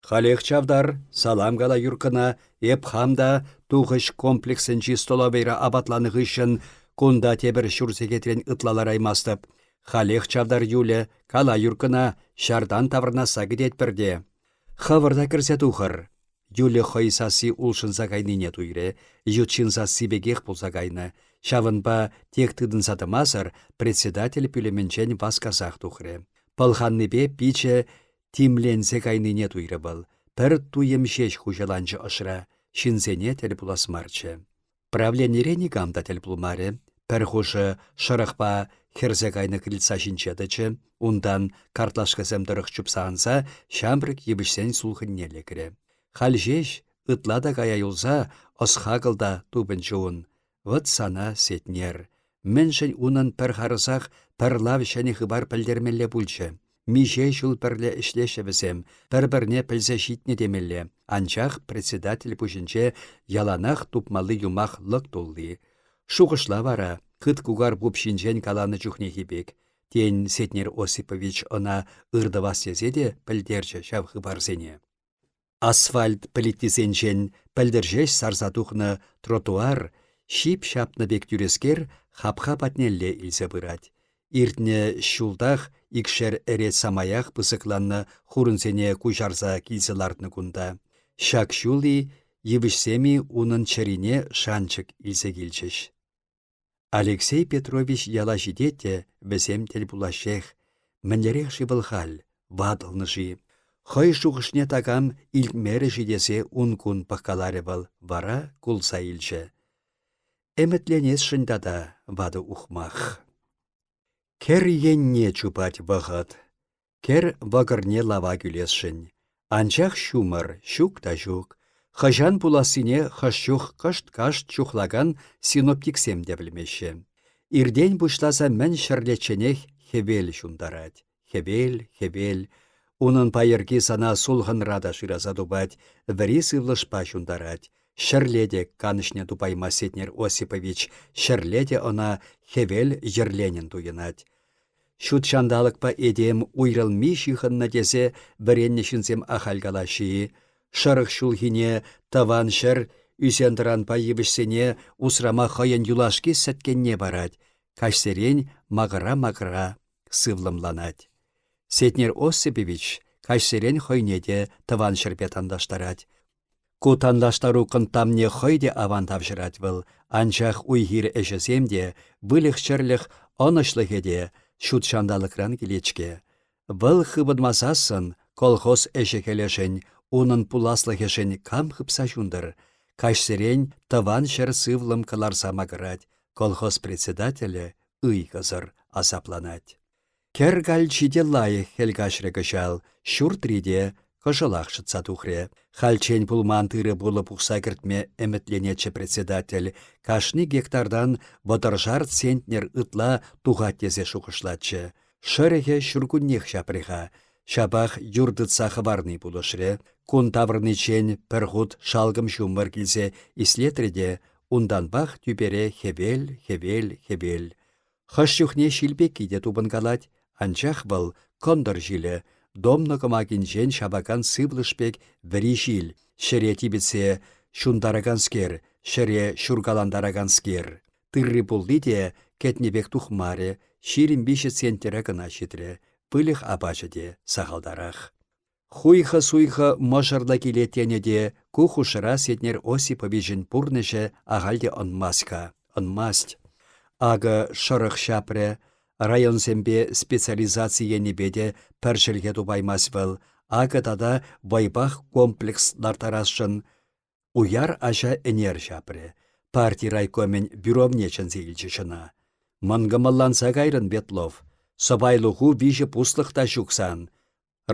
S1: Халех чавтар, салам кала Юрккӑна, эп хам та тухӑҫ комплексӗнчи столовӑйра апатланнӑ хыҫҫӑн кунта тепӗр ҫур сехетрен ытла лараймастӑп. Халех чавтар Юля, кала Юрккӑна, ҫартан таврӑнасса кӗтетпӗр те. Хӑвӑр та кӗрсе тухӑр. Юля хӑй сасси улшӑнса кайнине туйрӗ, ют ҫын сасси пекех пулса кайнӑ. Ҫавӑнпа тек тытӑнса тӑмасӑр председатель пӳлӗмӗнчен васкасах тухрӗ. Пӑлханнипе пичӗ тимленсе кайнине туйрӗ вӑл. Пӗр туйӑм ҫеҫ хуҫаланчӗ ӑшра, ҫынсене тӗл пулас марччӗ. Правленире никам та тӗл пулмарӗ. Пӗр хушӑ шӑрӑхпа хӗрсе кайнӑ крыльца ҫинче тӑчӗ, унтан картлашкасем тӑрӑх чупса анса ҫамрӑк йывӑҫсен сулхӑнне лекрӗ. Халь ҫеҫ, ытла та кая юлса, ӑс-хакӑл та тупӑнчӗ ун. Вӑт сана, Сетнер! Мӗншӗн унӑн пӗр харӑсах пӗр лав ҫӗнӗ хыпар пӗлтермелле пулчӗ? Миҫе ҫул пӗрле ӗҫлеҫҫӗ вӗсем, пӗр-пӗрне пӗлсе ҫитнӗ темелле, анчах председатель пуҫӗнче яланах тупмалли юмах лӑк тулли. Шухӑшла вара, хыт кукар пуп ҫинчен каланӑ чухнехи пек. Тен, Сетнер Осипович ӑна ыр тӑвас тесе те пӗлтерчӗ ҫав хыпарсене. Асфальт плитисенчен пӗлтӗр ҫеҫ сарса тухнӑ тротуар, ҫип ҫапнӑ пек тӳрӗскер, хапха патнелле илсе пырать. Иртнӗ ҫултах икшер ӗрет самаях пысӑкланнӑ хурӑнсене куҫарса килсе лартнӑ кунта. Ҫак ҫул-и, йывӑҫсем-и унӑн чӗрине шанчӑк илсе килчӗҫ. Алексей Петрович яла ҫитет те вӗсем тӗл пулаҫҫех. Мӗнлерех-ши вӑл халь, ватӑлнӑ-ши? Хӑй шухӑшне такам илтмерӗ-ши тесе ун-кун пӑхкаларӗ вӑл, вара кулса илчӗ. Ӗмӗтленесшӗн тата ватӑ ухмах. Кӗр енне чупать вӑхӑт. Кӗр вӑкӑрне лава кӳлесшӗн. Анчах ҫумӑр ҫук та ҫук. Хӑҫан пулассине хӑш чух кӑшт-кашт чухлакан синоптиксем те пӗлмеҫҫӗ. Иртен пуҫласа мӗн ҫӗрлечченех хӗвел ҫунтарать. Хӗвел, хӗвел. Унӑн пайӑрки сана сулхӑнра та шыраса тупать, вӗри сывлӑшпа ҫунтарать. Ҫӗрле те канӑҫне тупаймасть Сетнер Осипович, ҫӗрле те ӑна хӗвел йӗрленӗн туйӑнать. Ҫут ҫанталӑкпа этем уйрӑлми ҫыхӑннӑ тесе вӗреннӗ ҫынсем ахаль калаҫҫӗ-и? Шӑрӑх ҫулхине тӑван ҫӗр ӳсентӑранпа йывӑҫсене усрама хӑйӗн юлашки сӗткенне парать, каҫсерен макӑра-макӑра сывлӑмланать. Сетнер Осипович каҫсерен хӑйне те тӑван ҫӗрпе танлаштарать. Ку танлаштару кӑнттамне хӑй те аван тавҫӑрать вӑл, анчах уй-хир ӗҫӗсем те, выльӑх-чӗрлӗх ӑнӑҫлӑхӗ те ҫут ҫанталӑкран килет-ҫке. Вӑл хывӑнмасассӑн колхоз ӗҫӗ-хӗлӗшӗн, унӑн пуласлӑхӗшӗн кам хыпса ҫунтӑр? Каҫсерен тӑван ҫӗр сывлӑм кӑларса макӑрать, колхоз председателӗ ыйхӑсӑр асапланать. Кӗр калчи те лайӑх хӗл каҫрӗ кӑҫал, ҫуртри те. Кӑшӑлах шӑтса тухрӗ. Хальччен пулман тырӑ-пулӑ пухса кӗртме ӗмӗтленетчӗ председатель. Кашни гектартан вӑтӑршар центнер ытла тухать тесе шухӑшлатчӗ. Шӑрӑхӗ ҫуркуннех ҫапрӗ-ха. Ҫапах юр тытса хӑварни пулӑшрӗ. Кун таврӑниччен пӗр хут шалкӑм ҫумӑр килсе ислетрӗ те унтанпах тӳпере хӗвел, хӗвел, хӗвел. Хӑш чухне ҫил пекки те тупӑнкалать, анчах вӑл кӑнтӑр ҫилӗ, домна кӑмакинчен ҫапакан сывлӑш пек вӗри ҫил, ҫӗре типӗтсе ҫунтараканскер, ҫӗре ҫуркалантараканскер. Тырри-пулли те кӗтнӗ пек тухмарӗ, 23 центнера кӑна ҫитрӗ, выльӑх апачӗ те сахалтарах. Хуйхӑ-суйхӑ мӑшӑрлӑ килет тенӗ те ку хушӑра Сетнер Осиповичӑн пурнӑҫӗ ахаль те ӑнмасть-ха, ӑнмасть. Акӑ шӑрӑх ҫапрӗ, районсемпе специализаци енӗпе те пӗр чӗлхе тупаймасть вӑл, акӑ тата вӑйпах комплекс ларттарасшӑн. Уяр аҫа ӗнер ҫапрӗ. Парти райкомӗн бюровне чӗнсе илчӗҫ ӑна. Мӑнкӑмӑлланса кайрӑн, Ветлов. Сӑпайлӑху виҫӗ пуслӑх та ҫук сан.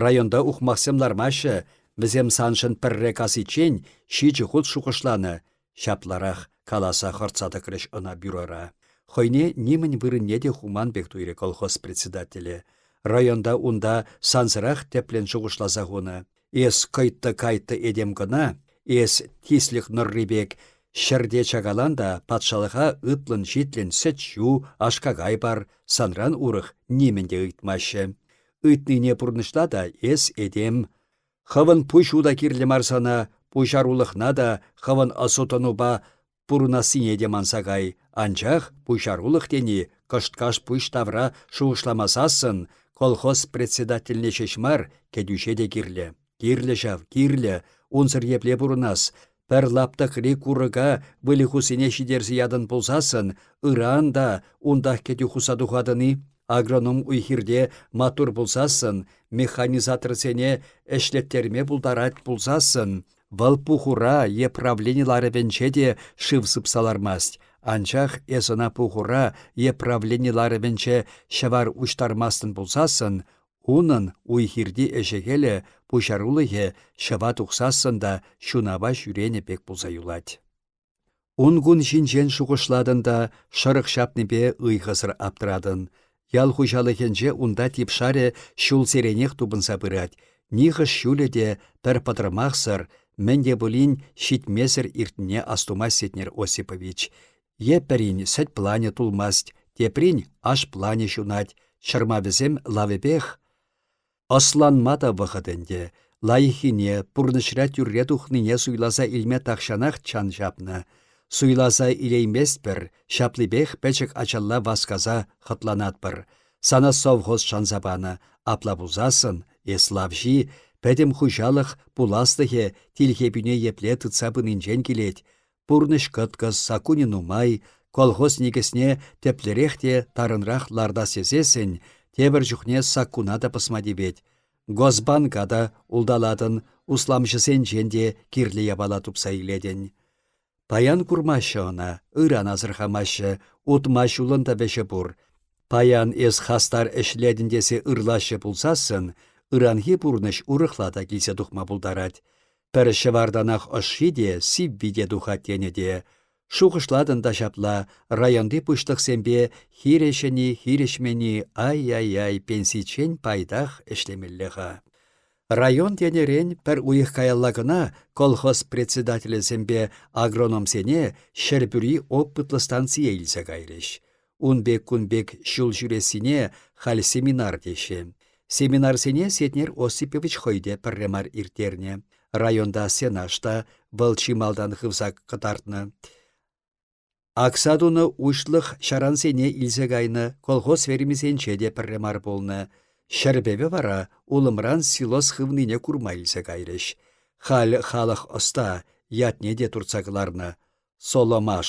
S1: Районта ухмахсем лармаҫҫӗ, вӗсем саншӑн пӗрре касиччен ҫичӗ хут шухӑшланӑ, ҫапларах каласа хӑртса тӑкрӗҫ ӑна бюрора. Хӑйне нимӗн вырӑнне те хуман пек туйрӗ колхоз председателӗ. Районта унта сансӑрах тӗплӗн шухӑшласа хунӑ. Эс кӑйттӑ-кайттӑ этем кӑна, эс тислӗк нӑрри пек ҫӗрте чакалан та патшалӑха ытлӑн-ҫитлӗн сӗт-ҫу, аш-какай пар, санран урӑх нимӗн те ыйтмаҫҫӗ. Ыйтнине пурнӑҫла та эс, этем. Хӑвӑн пуҫу та кирлӗ мар сана, пуҫарулӑхна та хӑвӑн ӑсу-тӑнупа пурӑнассине те манса кай, анчах пуҫарулӑх тени кӑшт-каш пуҫ тавра шухӑшламасассӑн колхоз председательне ҫеҫ мар, кӗтӳҫе те кирлӗ. Кирлӗ ҫав, кирлӗ, унсӑр епле пурӑнас, Пӗр лаптӑкри курӑка выльӑхусене ҫитерсе ятӑн пулсассӑн ыран та унтах кӗтӳ хуса тухатӑн-и? Агроном уй-хирте маттур пулсассӑн, механизаторсене ӗҫлеттерме пултарать пулсассӑн, вӑл пухура е правлени ларӑвӗнче те шыв сыпса лармасть, анчах эс ӑна пухура е правлени ларӑвӗнче ҫӑвар уҫтармастӑн пулсассӑн, Унӑн уй-хирти ӗҫӗ-хӗлӗ, пуҫарулӑхӗ ҫӑва тухсассӑн та ҫунапа ҫӳренӗ пек пулса юлать. Ун-кун ҫинчен шухӑшлатӑн та шӑрӑх ҫапнипе ыйхӑсӑр аптӑратӑн. Ял хуҫалӑхӗнче унта типшарӗ ҫулсеренех тупӑнса пырать, нихӑш ҫулӗ те пӗр пӑтӑрмахсӑр, мӗн те пулин ҫитмесӗр иртнине астумасть Сетнер Осипович. Е пӗрин сӗт планӗ тулмасть, теприн аш планӗ ҫунать, чӑрмавӗсем лавӗпех. Ӑсланма та вӑхӑт ӗнтӗ. Лайӑххине, пурнӑҫра тӳрре тухнине суйласа илме тахҫанах чан ҫапнӑ. Суйласа илейместпӗр, ҫаплипех пӗчӗк ачалла васкаса хӑтланатпӑр. Сана совхоз шанса панӑ, апла пулсассӑн, эс лавҫи, пӗтӗм хуҫалӑх пуласлӑхӗ тилхепӳне епле тытса пынинчен килет. Пурнӑҫ кӑткӑс, саккунӗ нумай, колхоз никӗсне тӗплӗрех те тарӑнрах лартас тесессӗн тепӗр чухне саккуна та пӑсма тивет. Госбанка та улталатӑн, усламҫӑсенчен те кирлӗ япала тупса илетӗн. Паян курмаҫҫӗ ӑна, ыран асӑрхамаҫҫӗ, утма ҫулӑн та вӗҫӗ пур. Паян эс хастар ӗҫлетӗн тесе ырлаҫҫӗ пулсассӑн, ыранхи пурнӑҫ урӑхла та килсе тухма пултарать. Пӗр ҫӑвартанах ӑшши те, сивви те тухать тенӗ те. Шухӑшлатӑн та ҫапла, районти пуҫлӑхсемпе хирӗҫӗн-и, хирӗҫмен-и, ай-яй-яй, пенсиччен пайтах ӗҫлемелле-ха. Район тенӗрен пӗр уйӑх каялла кӑна колхоз председателӗсемпе агрономсене Ҫӗрпӳри опытлӑ станцие илсе кайрӗҫ. Ун пек-кун пек ҫул ҫӳрессине халь семинар теҫҫӗ. Семинарсене Сетнер Осипович хӑй те пӗрре мар ирттернӗ. Районта сенаж та вӑл чи малтан хывса кӑтартнӑ. Акса тунӑ уҫлӑх ҫарансене илсе кайнӑ, колхоз фермисенче те пӗрре мар пулнӑ. Ҫӗрпӗве вара улӑмран силос хывнине курма илсе кайрӗҫ. Халь халӑх ӑста, ятне те туртса кӑларнӑ. Соломаш.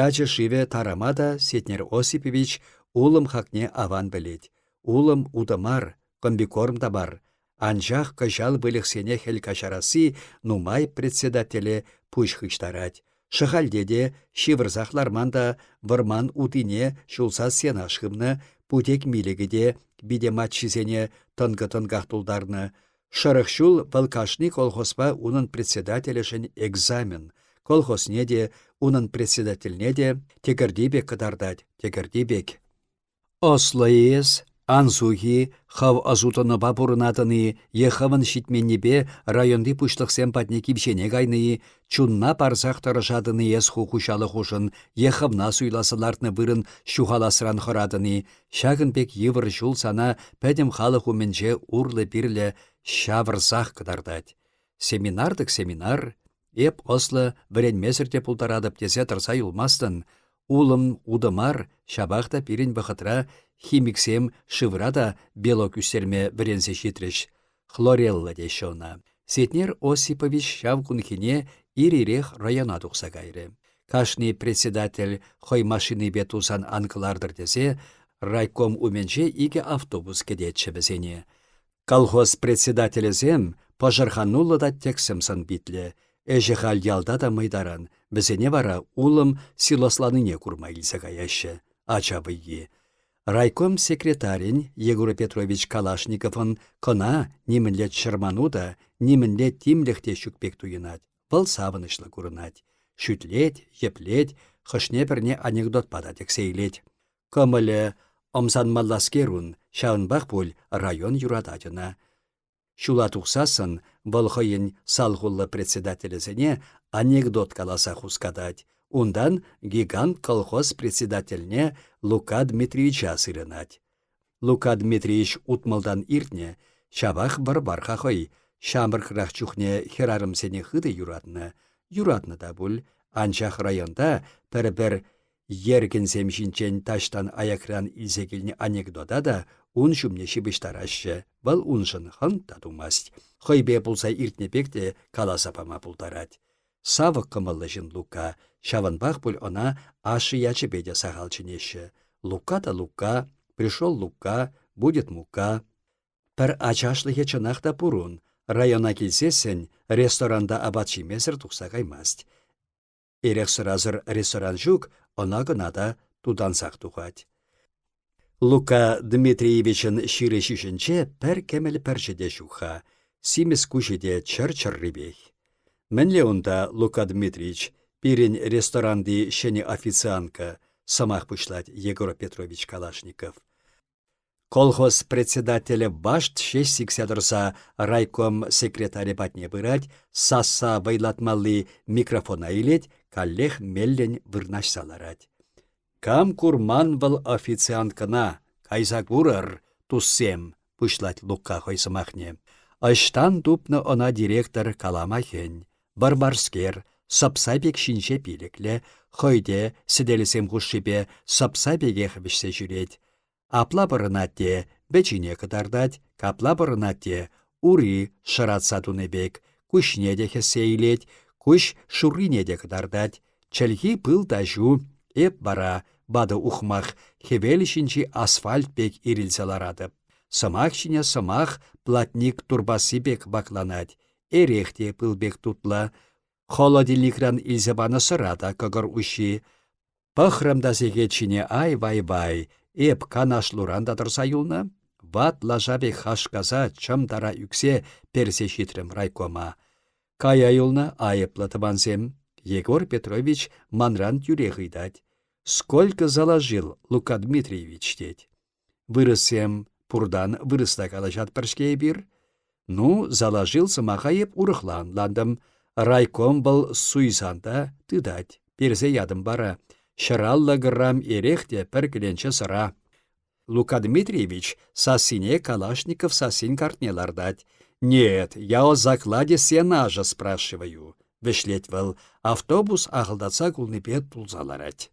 S1: Ячӗ-шывӗ тарама та Сетнер Осипович улӑм хакне аван пӗлет. Улӑм утӑ мар, комбикорм та мар. Анчах кӑҫал выльӑхсене хӗл каҫарасси нумай председателе пуҫ хыҫтарать. Шӑхальте те ҫывӑрсах ларман та вӑрман утине ҫулса сенаж хывнӑ, путек милӗкӗ те вите маччисене тӑнкӑ-тӑнках тултарнӑ. Шӑрӑх ҫул вӑл кашни колхозпа унӑн председателӗшӗн экзамен, колхозне те, унӑн председательне те тӗкӗрти пек кӑтартать, тӗкӗрти пек. Ӑслӑ-и эс, ансухи, хӑв ӑсу-тӑнӑпа пурӑнатӑн-и е хӑвӑн ҫитменнипе районти пуҫлӑхсем патне кивҫене кайнӑ-и, чунна парсах тӑрӑшатӑн-и эс ху хуҫалӑхушӑн е хӑвна суйласа лартнӑ вырӑн ҫухаласран хӑратӑн-и, ҫакӑн пек йывӑр ҫул сана пӗтӗм халӑх умӗнче урлӑ-пирлӗ ҫавӑрсах кӑтартать. Семинар-тӑк семинар, Эп ӑслӑ, вӗренмесӗр те пултаратӑп тесе тӑрса юлмастӑн. Улӑм утӑ мар, ҫапах та пирӗн вӑхӑтра химиксем шывра та белок ӳстерме вӗренсе ҫитрӗҫ. Хлорелла теҫҫӗ ӑна. Сетнер Осипович ҫав кунхине ир-ирех района тухса кайрӗ. Кашни председатель хӑй машинипе тусан ан кӑлартӑр тесе райком умӗнче икӗ автобус кӗтетчӗ вӗсене. Колхоз председателӗсем пӑшӑрхануллӑ та тӗксӗм сӑн-питлӗ. Ӗҫӗ халь ялта та мӑйтаран, вӗсене вара улӑм силосланине курма илсе каяҫҫӗ. Ача вӑййи. Райком секретарӗн Егор Петрович Калашниковӑн кӑна нимӗнле чӑрману та, нимӗнле тимлӗх те ҫук пек туйӑнать. Вӑл савӑнӑҫлӑ курӑнать. Шӳтлет, йӗплет, хӑшне-пӗрне анекдотпа та тӗксе илет. Кӑмӑлӗ ӑмсанмалласкер ун, ҫавӑнпах пуль район юратать ӑна. Ҫула тухсассӑн вӑл хӑйӗн салхуллӑ председателӗсене анекдот каласа хускатать, унтан «Гигант» колхоз председательне Лука Дмитриевича сырӑнать. Лука Дмитриевич утмӑлтан иртнӗ, ҫавах вӑр-вар-ха хӑй, ҫамрӑкрах чухне хӗрарӑмсене хытӑ юратнӑ. Юратнӑ та пуль, анчах районта пӗр-пӗр Еркӗнсем ҫинчен таҫтан аякран илсе килнӗ анекдота та ун ҫумне ҫыпӑҫтараҫҫӗ, вӑл уншӑн хӑнк та тумасть, хӑйпе пулса иртнӗ пек те каласа пама пултарать. Савӑк кӑмӑллӑ ҫын Лука, ҫавӑнпах пуль ӑна ашшӗ ячӗпе те сахал чӗнеҫҫӗ. Лука та Лука, пришел Лука, будет мука. Пӗр ачашлӑхӗ чӑнах та пур ун, района килсессӗн ресторанта апат ҫимесӗр тухса каймасть. Эрех-сӑрасӑр ресторан ҫук, ӑна-кӑна та тутансах тухать. Лука Дмитриевичӑн ҫырӑ ҫӳҫӗнче пӗр кӗмӗл пӗрчӗ те ҫук-ха, симӗс куҫӗ те чӗр-чӗррипех. Мӗнле унта, Лука Дмитриевич, пирӗн ресторанти ҫӗнӗ официантка, сӑмах пуҫлать Егор Петрович Калашников. Колхоз председателӗ вашт ҫеҫ сиксе тӑрса райком секретарӗ патне пырать, сасса вӑйлатмалли микрофона илет, каллех меллӗн вырнаҫса ларать. «Кам курман вӑл официанткӑна, кайса курӑр, туссем», — пуҫлать Лука хӑй сӑмахне. Ӑҫтан тупнӑ ӑна директор калама хӗн. Вӑр-варскер, сӑпса пек ҫинҫе пилӗклӗ, хӑй те сӗтелсем хушшипе сӑпса пекех вӗҫсе ҫӳрет. Апла пӑрӑнать те вӗчине кӑтартать, капла пӑрӑнать те ури шӑратса тунӑ пек, куҫне те хӗссе илет, куҫ шуррине те кӑтартать. Чӗлхи пыл та ҫу, эп вара, ватӑ ухмах, хӗвел ҫинчи асфальт пек ирӗлсе ларатӑп. Сӑмах ҫине сӑмах платник турпасси пек вакланать, эрех те пыл пек тутлӑ. Холодильникран илсе панӑ сӑра та кӑкӑр уҫҫи. Пӑхрӑм та сехет ҫине ай-вай-вай, эп канашлуран та тӑрса юлнӑ. Ват лаша пек хашкаса чӑм тара ӳксе персе ҫитрӗм райкома. Кая юлнӑ айӑплӑ тӑвансем. Егор Петрович манран тӳрех ыйтать. «Сколько заложил, Лука Дмитриевич?» тет. Вырӑссем пуртан вырӑсла калаҫатпӑр-ҫке эпир. Ну, заложил сӑмаха эп урӑхла ӑнлантӑм. Райком вӑл суйсан та тытать, персе ятӑм вара. Ҫӑраллӑ грамм эрех те пӗр кӗленче сӑра. Лука Дмитриевич сассине Калашников сассин картне лартать. «Нет, я о закладе сенажа спрашиваю», — вӗҫлет вӑл, автобус ахӑлтатса кулнипе тулса ларать.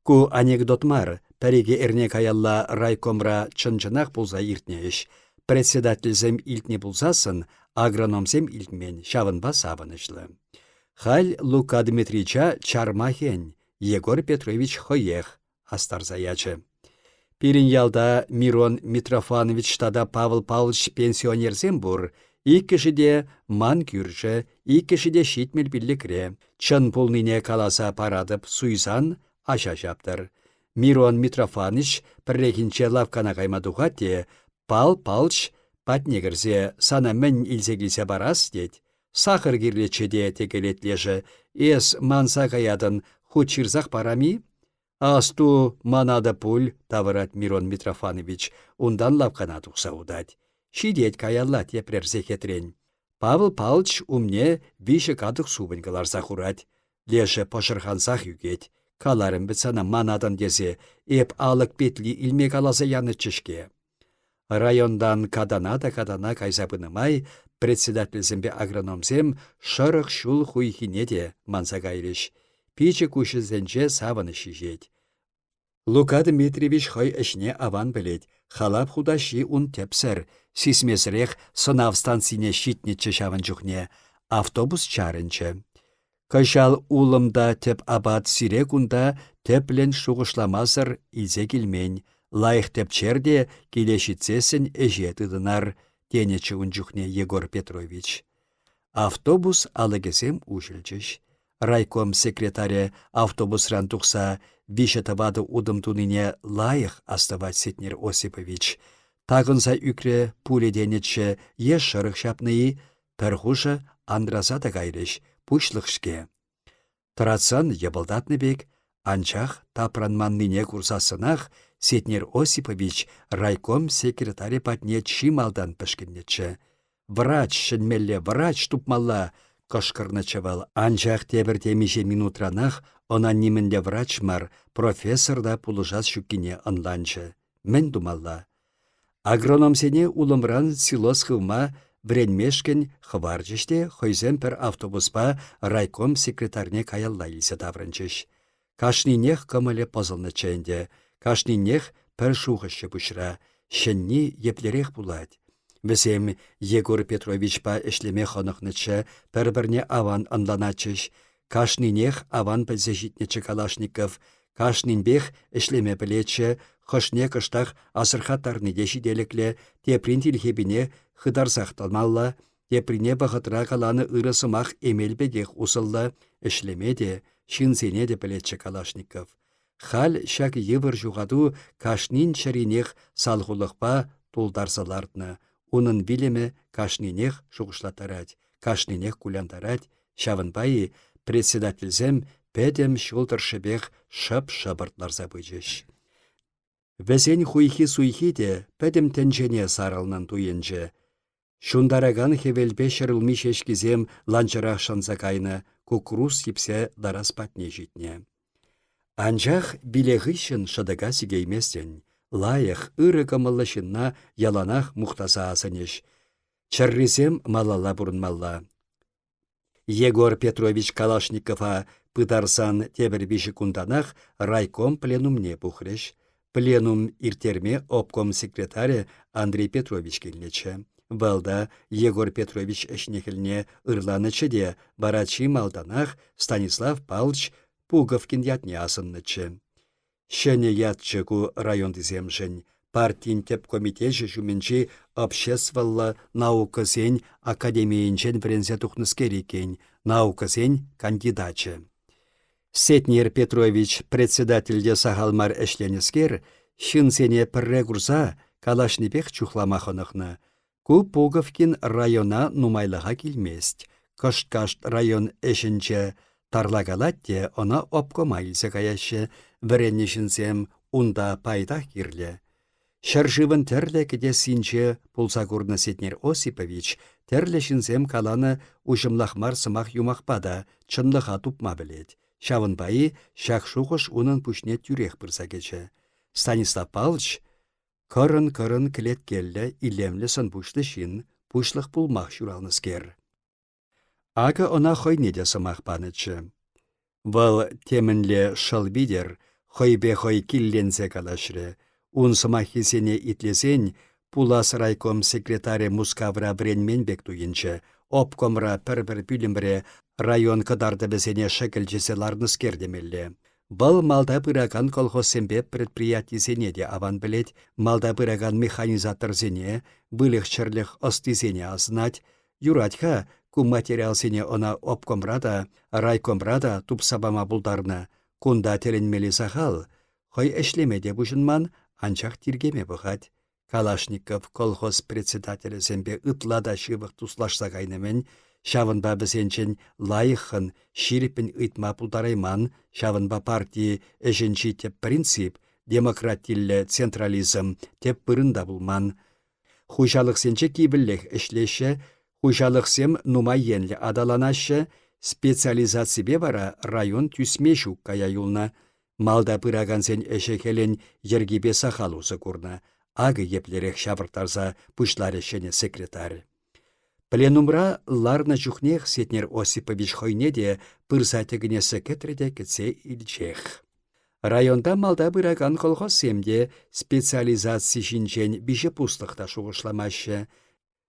S1: Ку анекдот мар, пӗр-икӗ эрне каялла райкомра чӑн-чӑнах пулса иртнӗ ӗҫ. Председательсем илтнӗ пулсассӑн агрономсем илтмен, ҫавӑнпа савӑнӑҫлӑ. Халь Лука Дмитрича чарма хӗн, Егор Петрович хӑех астарса ячӗ. Пирӗн ялта Мирон Митрофанович тата Павел Павлович пенсионерсем пур, иккӗшӗ те ман кӳршӗ, иккӗшӗ те ҫитмӗл пиллӗкре. Чӑн пулнине каласа паратӑп суйсан аҫа ҫаптӑр. Мирон Митрофаныч пӗррехинче лавккана кайма тухать те Пал Палч. Патне кӗрсе сана мӗн илсе килсе парас тет. Сахӑр кирлӗччӗ те текелет лешӗ. Эс манса каятӑн, хут ҫырсах парам-и? Асту, мана та пуль, тавӑрать Мирон Митрофанович, унтан лавккана тухса утать. Ҫитет каялла тепрер сехетрен. Павӑл Палч умне виҫӗ катӑк супӑнь кӑларса хурать. Лешӗ пӑшӑрхансах ӳкет. Каларӑм вӗт сана манатӑн тесе, эп алӑк петли илме каласа янӑччӗ-ҫке. Районтан катана та катана кайса пынӑ май председательсемпе агрономсем шӑрӑх ҫул хуйхине те манса кайрӗҫ. Пичӗ куҫӗсенче савӑнӑҫ ҫиҫет. Лука Дмитриевич хӑй ӗҫне аван пӗлет, халап хутаҫҫи ун тӗпсӗр, сисмесӗрех сӑнав станцине ҫитнӗччӗ ҫавӑн чухне. Автобус чарӑнчӗ. Кӑҫал улӑм та тӗп апат сире кунта тӗплӗн шухӑшламасӑр илсе килмен, лайӑх тӗпчер те киле ҫитсессӗн ӗҫе тытӑнар, тенӗччӗ ун чухне Егор Петрович. Автобус алӑкӗсем уҫӑлчӗҫ. Райком секретарӗ автобусран тухса виҫӗ-тӑватӑ утӑм тунине лайӑх астӑвать Сетнер Осипович. Такӑнса ӳкрӗ пулӗ тенӗччӗ е шӑрӑх ҫапнӑ-и, пӗр хушӑ анраса та кайрӗҫ, пуҫлӑх-ҫке. Тӑратсан йӑпӑлтатнӑ пек, анчах тапранманнине курсассӑнах Сетнер Осипович райком секретарӗ патне чи малтан пӗшкӗннӗччӗ. «Врач чӗнмелле, врач тупмалла!» кӑшкӑрнӑччӗ вӑл, анчах тепӗр темиҫе минутранах ӑна нимӗнле врач мар, профессор та пулӑшас ҫуккине ӑнланчӗ. Мӗн тумалла? Агрономсене улӑмран силос хывма вӗренмешкӗн хӑварчӗҫ те хӑйсем пӗр автобуспа райком секретарьне каялла илсе таврӑнчӗҫ. Кашнинех кӑмӑлӗ пӑсӑлнӑччӗ ӗнтӗ, кашнинех пӗр шухӑшчӗ пуҫра: ҫӗнни еплерех пулать. Вӗсем Егор Петровичпа ӗҫлеме хӑнӑхнӑччӗ, пӗр-пӗрне аван ӑнланатчӗҫ. Кашнинех аван пӗлсе ҫитнӗччӗ Калашников, кашнинпех ӗҫлеме пӗлетчӗ, хӑшне кӑштах асӑрхаттарни те ҫителӗклӗ, теприн тилхепине хытарсах тӑмалла, теприне вӑхӑтра каланӑ ырӑ сӑмах эмел пекех усӑллӑ, ӗҫлеме те, ҫынсене те пӗлетчӗ Калашников. Халь ҫак йывӑр ҫухату кашнин чӗринех салхулӑхпа тултарса лартнӑ, унӑн вилӗмӗ кашнинех шухӑшлаттарать, кашнинех кулянтарать, ҫавӑнпа-и председательсем пӗтӗм ҫул тӑршшӗпех шӑп-шӑпӑрт ларса пычӗҫ. Вӗсен хуйхи-суйхи те пӗтӗм тӗнчене сарӑлнӑн туйӑнчӗ. Ҫунтаракан хӗвелпе ҫӗрулми ҫеҫкисем ланчӑрах шӑнса кайнӑ, куккурус типсе ларас патне ҫитнӗ. Анчах виле хыҫҫӑн шӑтӑка сикейместӗн. Лайӑх, ырӑ кӑмӑллӑ ҫынна яланах мухтаса асӑнӗҫ. Чӗррисем малалла пурӑнмалла. Егор Петрович Калашникова пытарсан тепӗр виҫӗ кунтанах райком пленумне пухрӗҫ. Пленум ирттерме обком секретарӗ Андрей Петрович килнӗччӗ. Вӑл та Егор Петрович ӗҫне-хӗлне ырланӑччӗ те вара чи малтанах Станислав Палч Пуговкин ятне асӑннӑччӗ. Ҫӗнӗ ятчӗ ку районтисемшӗн. Партин тӗп комитечӗ ҫумӗнчи обществӑллӑ наукӑсен академийӗнчен вӗренсе тухнӑскер иккен, наукӑсен кандидачӗ. Сетнер Петрович председательте сахал мар ӗҫленӗскер, ҫынсене пӗрре курса калаҫнипех чухлама хӑнӑхнӑ. Ку Пуговкин района нумайлӑха килмест. Кӑшт-кашт район ӗҫӗнче тарлакалать те ӑна обкома илсе каяҫҫӗ, вӗреннӗ ҫынсем унта пайтах кирлӗ. Ҫӗршывӑн тӗрлӗ кӗтессинче пулса курнӑ Сетнер Осипович тӗрлӗ ҫынсем каланӑ уҫӑмлах мар сӑмах-юмахпа та чӑнлӑха тупма пӗлет. Ҫавӑнпа-и ҫак шухӑш унӑн пуҫне тӳрех пырса кӗчӗ. Станислав Палч кӑрӑн-кӑрӑн кӗлеткеллӗ, илемлӗ сӑн-пуҫлӑ ҫын, пуҫлӑх пулмах ҫуралнӑскер. Акӑ ӑна хӑйне те сӑмах панӑччӗ. Вӑл темӗнле шӑл витӗр хӑйпе хӑй килленсе калаҫрӗ. Ун сӑмаххисене итлесен пулас райком секретарӗ Мускавра вӗренмен пек туйӑнчӗ, обкомра пӗр-пӗр пӳлӗмре район кӑтартӑвӗсене шӗкӗлчесе ларнӑскер темелле. Вӑл малта пыракан колхозсемпе предприятисене те аван пӗлет, малта пыракан механизаторсене, выльӑх-чӗрлӗх ӑстисене асӑнать. Юрать-ха, ку материалсене ӑна обкомра та, райкомра та тупса пама пултарнӑ. Кунта тӗлӗнмелли сахал. Хӑй ӗҫлеме те пуҫӑнман, анчах тиркеме пӑхать. Калашников колхоз председателӗсемпе ытла та ҫывӑх туслашса кайнӑ-мӗн, ҫавӑнпа вӗсенчен лайӑххӑн, ҫирӗппӗн ыйтма пултарайман, ҫавӑнпа парти ӗҫӗнчи тӗп принцип, демократиллӗ централизм, тӗп вырӑнта пулман. Хуҫалӑхсенче кивӗллех ӗҫлеҫҫӗ, хуҫалӑхсем нумай енлӗ аталанаҫҫӗ, специализаципе вара район тӳсме ҫук кая юлнӑ. Малта пыракансен ӗҫӗ-хӗлӗн йӗркипе сахал усӑ курнӑ. Акӑ еплерех ҫавӑрттарса пуҫларӗ ҫӗнӗ секретарь. Пленумра ларнӑ чухнех Сетнер Осипович хӑйне те пырса тӗкӗнессе кӗтрӗ те кӗтсе илчех. Районта малта пыракан колхозсем те специализаци ҫинчен виҫӗ пуслӑх та шухӑшламаҫҫӗ.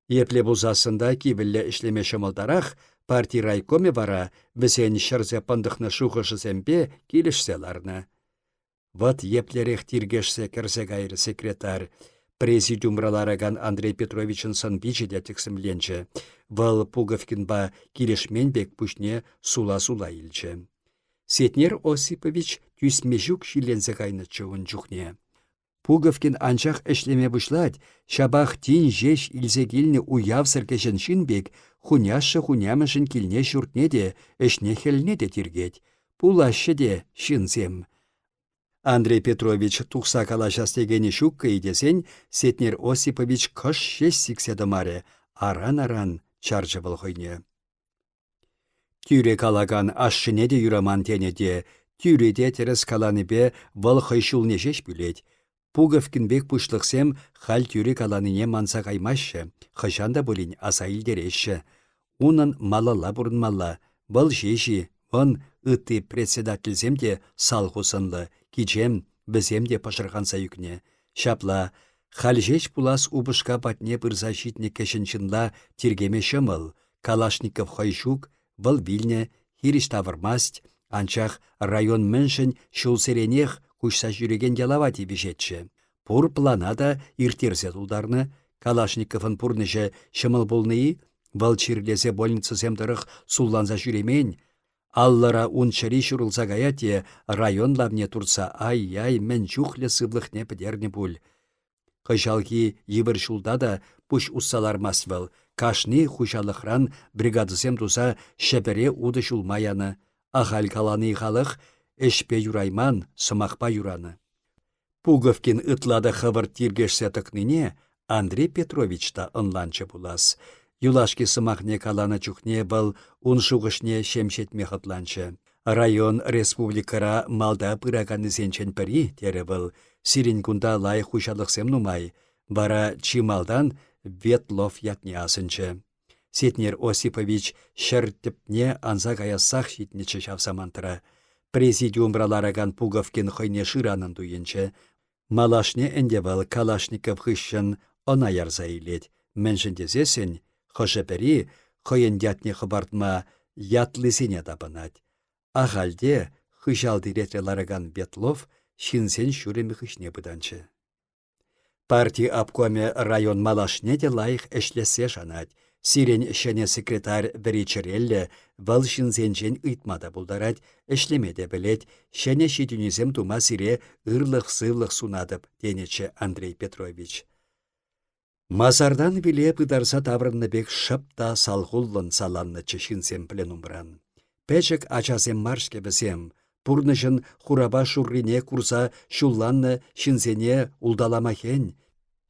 S1: Епле пулсассӑн та кивӗлле ӗҫлеме ҫӑмӑлтарах, парти райкомӗ вара вӗсен ҫӗрсе пӑнтӑхнӑ шухӑшӗсемпе килӗшсе ларнӑ. Вӑт еплерех тиркешсе кӗрсе кайрӗ секретарь. Президиумра ларакан Андрей Петровичӑн сӑн-пичӗ те тӗксӗмленчӗ. Вӑл Пуговкинпа килӗшмен пек пуҫне сула-сула илчӗ. Сетнер Осипович тӳсме ҫук ҫилленсе кайнӑччӗ ун чухне. Пуговкин анчах ӗҫлеме пуҫлать, ҫапах тин ҫеҫ илсе килнӗ уявсӑр кӗҫӗн ҫын пек хуняшшӗ-хунямӑшӗн килне-ҫуртне те, ӗҫне-хӗлне те тиркет. Пулаҫҫӗ те ҫынсем. Андрей Петрович тухса калаҫас текенӗ ҫуккӑ-и тесен Сетнер Осипович кӑшт ҫеҫ сиксе тӑмарӗ, аран-аран чарчӗ вӑл хӑйне. Тӳрӗ калакан ашшӗне те юраман тенӗ те, тӳрӗ те тӗрӗс каланипе вӑл хӑй ҫулне ҫеҫ пӳлет. Пуговкин пек пуҫлӑхсем халь тӳрӗ каланине манса каймаҫҫӗ, хӑҫан та пулин аса илтереҫҫӗ. Унӑн малалла пурӑнмалла, вӑл ҫеҫ-и, вӑн, ытти председательсем те салху сӑнлӑ, кичем, вӗсем те пӑшӑрханса ӳкнӗ. Ҫапла, халь ҫеҫ пулас упӑшка патне пырса ҫитнӗ кӗҫӗн ҫынла тиркеме ҫӑмӑл, Калашников хӑй ҫук, вӑл вилнӗ, хирӗҫ тавӑрмасть, анчах район мӗншӗн ҫулсеренех куҫса ҫӳрекен ялава тивӗҫетчӗ. Пур плана та ирттерсе тултарнӑ. Калашниковӑн пурнӑҫӗ ҫӑмӑл пулнӑ-и? Вӑл чирлесе больницӑсем тӑрӑх сулланса ҫӳремен. Аллӑра ун чӗри ҫурӑлса каять те район лавне туртса ай-яй мӗн чухлӗ сывлӑхне пӗтернӗ пуль. Кӑҫалхи йывӑр ҫулта та пуҫ усса лармасть вӑл, кашни хуҫалӑхран бригадӑсем туса Ҫӗпӗре утӑ ҫулма янӑ. Ахаль калани халӑх ӗҫпе юрайман, сӑмахпа юранӑ. Пуговкин ытла та хӑвӑрт тиркешсе тӑкнине Андрей Петрович та ӑнланчӗ пулас. Юлашки сӑмахне каланӑ чухне вӑл ун шухӑшне ҫемҫетме хӑтланчӗ. Район республикӑра малта пыраканнисенчен пӗри, терӗ вӑл. Сирӗн кунта лайӑх хуҫалӑхсем нумай. Вара чи малтан Ветлов ятне асӑнчӗ. Сетнер Осипович ҫӗр тӗпне анса каяссах ҫитнӗччӗ ҫав самантра. Президиумра ларакан Пуговкин хӑйне шыранӑн туйӑнчӗ. Малашне ӗнтӗ вӑл Калашников хыҫҫӑн ӑна ярса илет, мӗншӗн тесессӗн хӑшӗ-пӗри хӑйӗн ятне хӑпартма ятлисене тапӑнать. Ахаль те хыҫалти ретре ларакан Ветлов ҫынсен ҫурӑмӗ хыҫне пытанчӗ. Парти обкомӗ район малашне те лайӑх ӗҫлессе шанать. Сирӗн ҫӗнӗ секретарь вӗри чӗреллӗ, вӑл ҫынсенчен ыйтма та пултарать, ӗҫлеме те пӗлет, ҫӗнӗ ҫитӗнӳсем тума сире ырлӑх-сывлӑх сунатӑп, тенӗччӗ Андрей Петрович. Масартан виле пытарса таврӑннӑ пек шӑп та салхуллӑн саланнӑччӗ ҫынсем пленумран. Пӗчӗк ачасем мар-ҫке вӗсем, пурнӑҫӑн хурапа шуррине курса ҫулланнӑ ҫынсене улталама хӗн.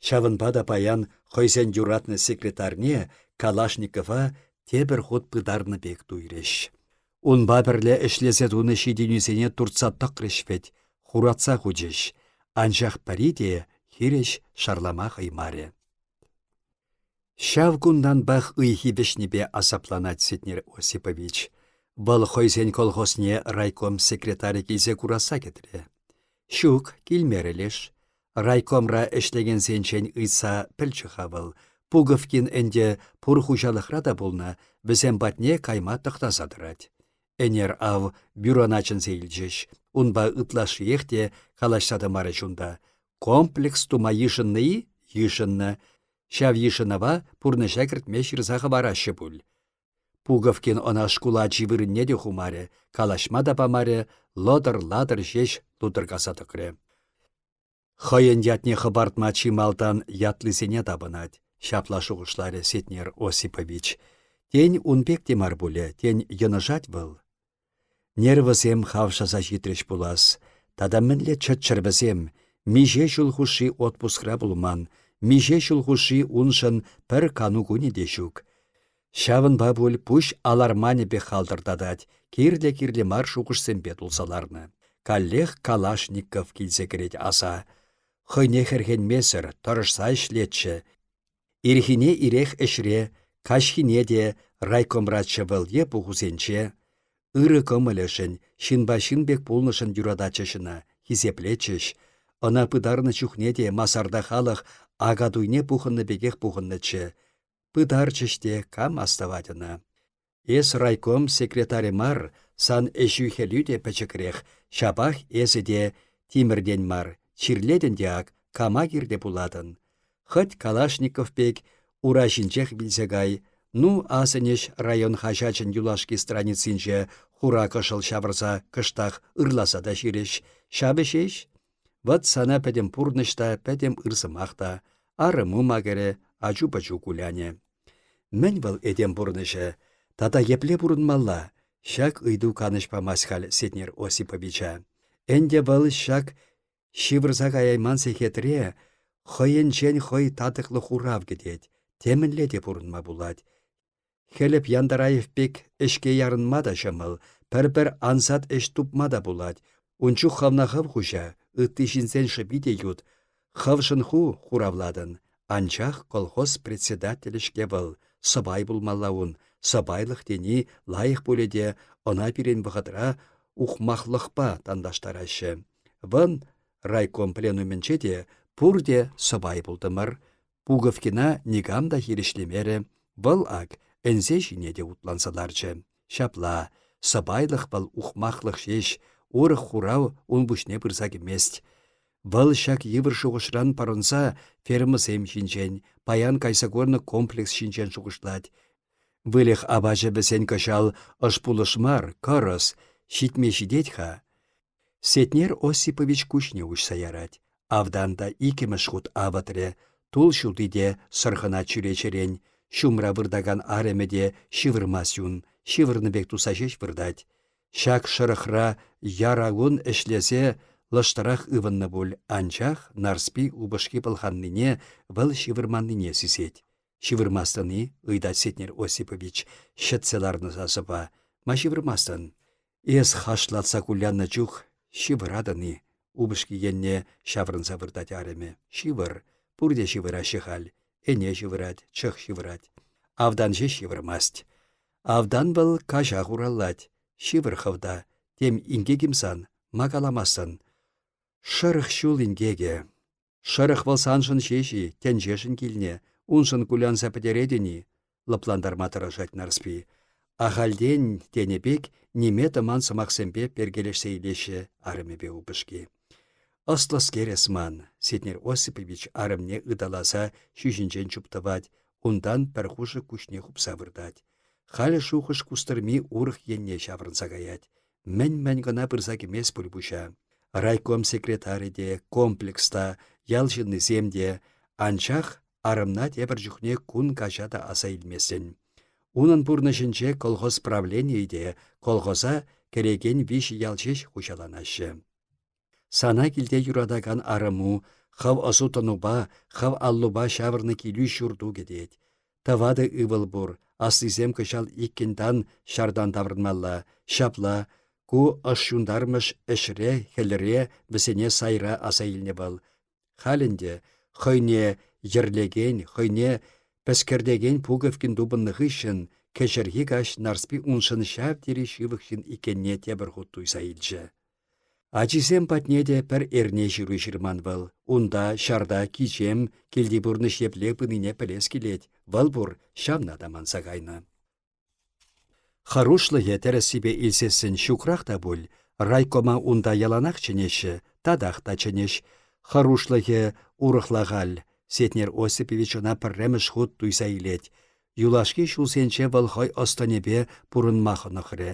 S1: Ҫавӑнпа та паян хӑйсен юратнӑ секретарьне Калашникова тепӗр хут пытарнӑ пек туйрӗҫ. Унпа пӗрле ӗҫлесе тунӑ ҫитӗнӳсене туртса тӑкрӗҫ вӗт, хуратса хучӗҫ. Анчах пӗри те хирӗҫ шарлама хӑймарӗ. Ҫав кунтанпах ыйхи вӗҫнипе асапланать Сетнер Осипович. Вӑл хӑйсен колхозне райком секретарӗ килсе курасса кӗтрӗ. Ҫук, килмерӗ леш. Райкомра ӗҫлекенсенчен ыйтса пӗлчӗ-ха вӑл. Пуговкин ӗнтӗ пур хуҫалӑхра та пулнӑ, вӗсем патне кайма тӑхтаса тӑрать. Ӗнер ав бюрона чӗнсе илчӗҫ. Унпа ытлашшиех те калаҫса тӑмарӗҫ унта. Комплекс тума йышӑннӑ-и? Йышӑннӑ. Ҫав йышӑнӑва пурнӑҫа кӗртме ҫырса хӑвараҫҫӗ пуль. Пуговкин ӑна шкул ачи вырӑнне те хумарӗ, калаҫма та памарӗ, лӑтӑр-латӑр ҫеҫ лутӑркаса тӑкрӗ. Хӑйӗн ятне хӑпартма чи малтан ятлисене тапӑнать, ҫапла шухӑшларӗ Сетнер Осипович. Тен, ун пек те мар пулӗ, тен, йӑнӑшать вӑл. Нервӑсем хавшаса ҫитрӗҫ пулас. Тата мӗнле чӗччӗр вӗсем? Миҫе ҫул хушши отпускра пулман, миҫе ҫул хушши уншӑн пӗр кану кунӗ те ҫук. Ҫавӑнпа пуль пуҫ аларманӗ пек халтӑртатать, кирлӗ-кирлӗ мар шухӑшсемпе тулса ларнӑ. Каллех Калашников килсе кӗрет аса. Хӑйне хӗрхенмесӗр, тӑрӑшса ӗҫлетчӗ. Ирхине ирех ӗҫре, каҫхине те райкомраччӗ вӑл е пухусенче. Ырӑ кӑмӑлӗшӗн, ҫынпа ҫын пек пулнӑшӑн юрататчӗҫ ӑна, хисеплетчӗҫ. Ӑна пытарнӑ чухне те масарта халӑх Акатуйне пухӑннӑ пекех пухӑннӑччӗ. Пытарчӗҫ те, кам астӑвать ӑна. Эс райком секретарӗ мар, сан ӗҫӳ-хӗлӳ те пӗчӗкрех, ҫапах эсӗ те тимӗртен мар, чирлетӗн те ак, кама кирлӗ пулатӑн. Хӑть Калашников пек ура ҫинчех вилсе кай, ну, асӑнӗҫ район хаҫачӗн юлашки страницинче хура кӑшӑл ҫавӑрса кӑштах ырласа та ҫырӗҫ. Ҫавӑ ҫеҫ. Вӑт сана пӗтӗм пурнӑҫ та, пӗтӗм ырсӑмах та. Арӑму макӑрӗ, ачу-пӑчу кулянӗ. Мӗн вӑл этем пурнӑҫӗ? Тата епле пурӑнмалла? Ҫак ыйту канӑҫ памасть халь Сетнер Осиповича. Ӗнтӗ вӑл ҫак ҫывӑрса каяйман сехетре хӑйӗнчен хӑй татӑклӑ хурав кӗтет. Темӗнле те пурӑнма пулать. Хӗлӗп Янтараев пек ӗҫке ярӑнма та ҫӑмӑл, пӗр-пӗр ансат ӗҫ тупма та пулать. Ун чух хӑвна хӑв хуҫа, ытти ҫынсен шӑпи те ют. Хӑвшӑн ху хуравлатӑн. Анчах колхоз председателӗ-ҫке вӑл, сӑпай пулмалла ун, сӑпайлӑх тени лайӑх пулӗ те ӑна пирӗн вӑхӑтра ухмахлӑхпа танлаштараҫҫӗ. Вӑн райком пленумӗнче те пурте сӑпай пултӑмӑр. Пуговкина никам та хирӗҫлемерӗ, вӑл ак ӗнсе ҫине те утланса ларчӗ. Ҫапла, сӑпайлӑх вӑл ухмахлӑх ҫеҫ, урӑх хурав ун пуҫне пырса кӗмест. Вӑл ҫак йывӑр шухӑшран пӑрӑнса фермӑсем ҫинчен, паян кайса курнӑ комплекс ҫинчен шухӑшлать. Выльӑх апачӗ вӗсен кӑҫал ӑш пулӑш мар, кӑрӑс, ҫитме ҫитет-ха. Сетнер Осипович куҫне уҫса ярать. Автан та иккӗмӗш хут авӑтрӗ. Тул ҫути те сӑрхӑнать чӳречерен. Ҫумра выртакан арӑмӗ те ҫывӑрмасть ун, ҫывӑрнӑ пек туса ҫеҫ выртать. Ҫак шӑрӑхра яра кун ӗҫлесе лӑштӑрах ывӑннӑ пуль, анчах Нарспи упӑшки пӑлханнине, вӑл ҫывӑрманнине сисет. Ҫывӑрмастӑн-и? ыйтать Сетнер Осипович ҫӗтсе ларнӑ сасӑпа. Ма ҫывӑрмастӑн? Эс хашлатса куляннӑ чух ҫывӑратӑн-и? Упӑшки енне ҫаврӑнса выртать арӑмӗ. Ҫывӑр. Пурте ҫывӑраҫҫӗ халь. Ӗне ҫывӑрать, чӑх ҫывӑрать. Автан ҫеҫ ҫывӑрмасть. Автан вӑл каҫа хураллать. Ҫывӑр хӑв та. Тем инкек-им сан, ма каламастӑн? Шӑрӑх ҫул инкекӗ. Шӑрӑх вӑл саншӑн ҫеҫ-и, тӗнчешӗн килнӗ, уншӑн кулянса пӗтеретӗн-и? лӑплантарма тӑрӑшать Нарспи. Ахальтен тенӗ пек ниме тӑман сӑмахсемпе перкелешсе илеҫҫӗ арӑмӗпе упӑшки. Ӑслӑскер эс ман, Сетнер Осипович арӑмне ыталаса ҫӳҫӗнчен чуптӑвать, унтан пӗр хушӑ куҫне хупса выртать. Халӗ шухӑш кустӑрми урӑх енне ҫаврӑнса каять. Мӗн-мӗн кӑна пырса кӗмест пуль пуҫа. Райком секретарӗ те, комплекс та, ял ҫыннисем те. Анчах арӑмна тепӗр чухне кун каҫа та аса илместӗн. Унӑн пурнӑҫӗнче колхоз правленийӗ те колхоза кӗрекен виҫ ял ҫеҫ хуҫаланаҫҫӗ. Сана килте юратакан арӑму, хӑв ӑсу-тӑнупа, хӑв аллупа ҫавӑрнӑ килӳ-ҫурту кӗтет. Тӑватӑ ывӑл пур, аслисем кӑҫал иккӗн тан ҫартан таврӑнмалла. Ҫапла, ку ӑш ҫунтармӑш ӗҫре, хӗлре вӗсене сайра аса илнӗ вӑл. Халь ӗнтӗ хӑйне йӗрлекен, хӑйне пӗскӗртекен Пуговкин тупӑннӑ хыҫҫӑн кӗҫӗрхи каҫ Нарспи уншӑн ҫав тери ҫывӑх ҫын иккенне тепӗр хут туйса илчӗ. Ачисем патне те пӗр эрне ҫыру ҫырман вӑл. Унта, ҫарта, кичем, килти пурнӑҫ епле пынине пӗлес килет. Вӑл пур, ҫавна та манса кайнӑ. Хӑрушлӑхӗ тӗрӗссипе илсессӗн ҫукрах та пуль. Райкома унта яланах чӗнеҫҫӗ, татах та чӗнӗҫ. Хӑрушлӑхӗ урӑхла халь. Сетнер Осипович ӑна пӗрремӗш хут туйса илет. Юлашки ҫулсенче вӑл хӑй ӑс-тӑнӗпе пурӑнма хӑнӑхрӗ.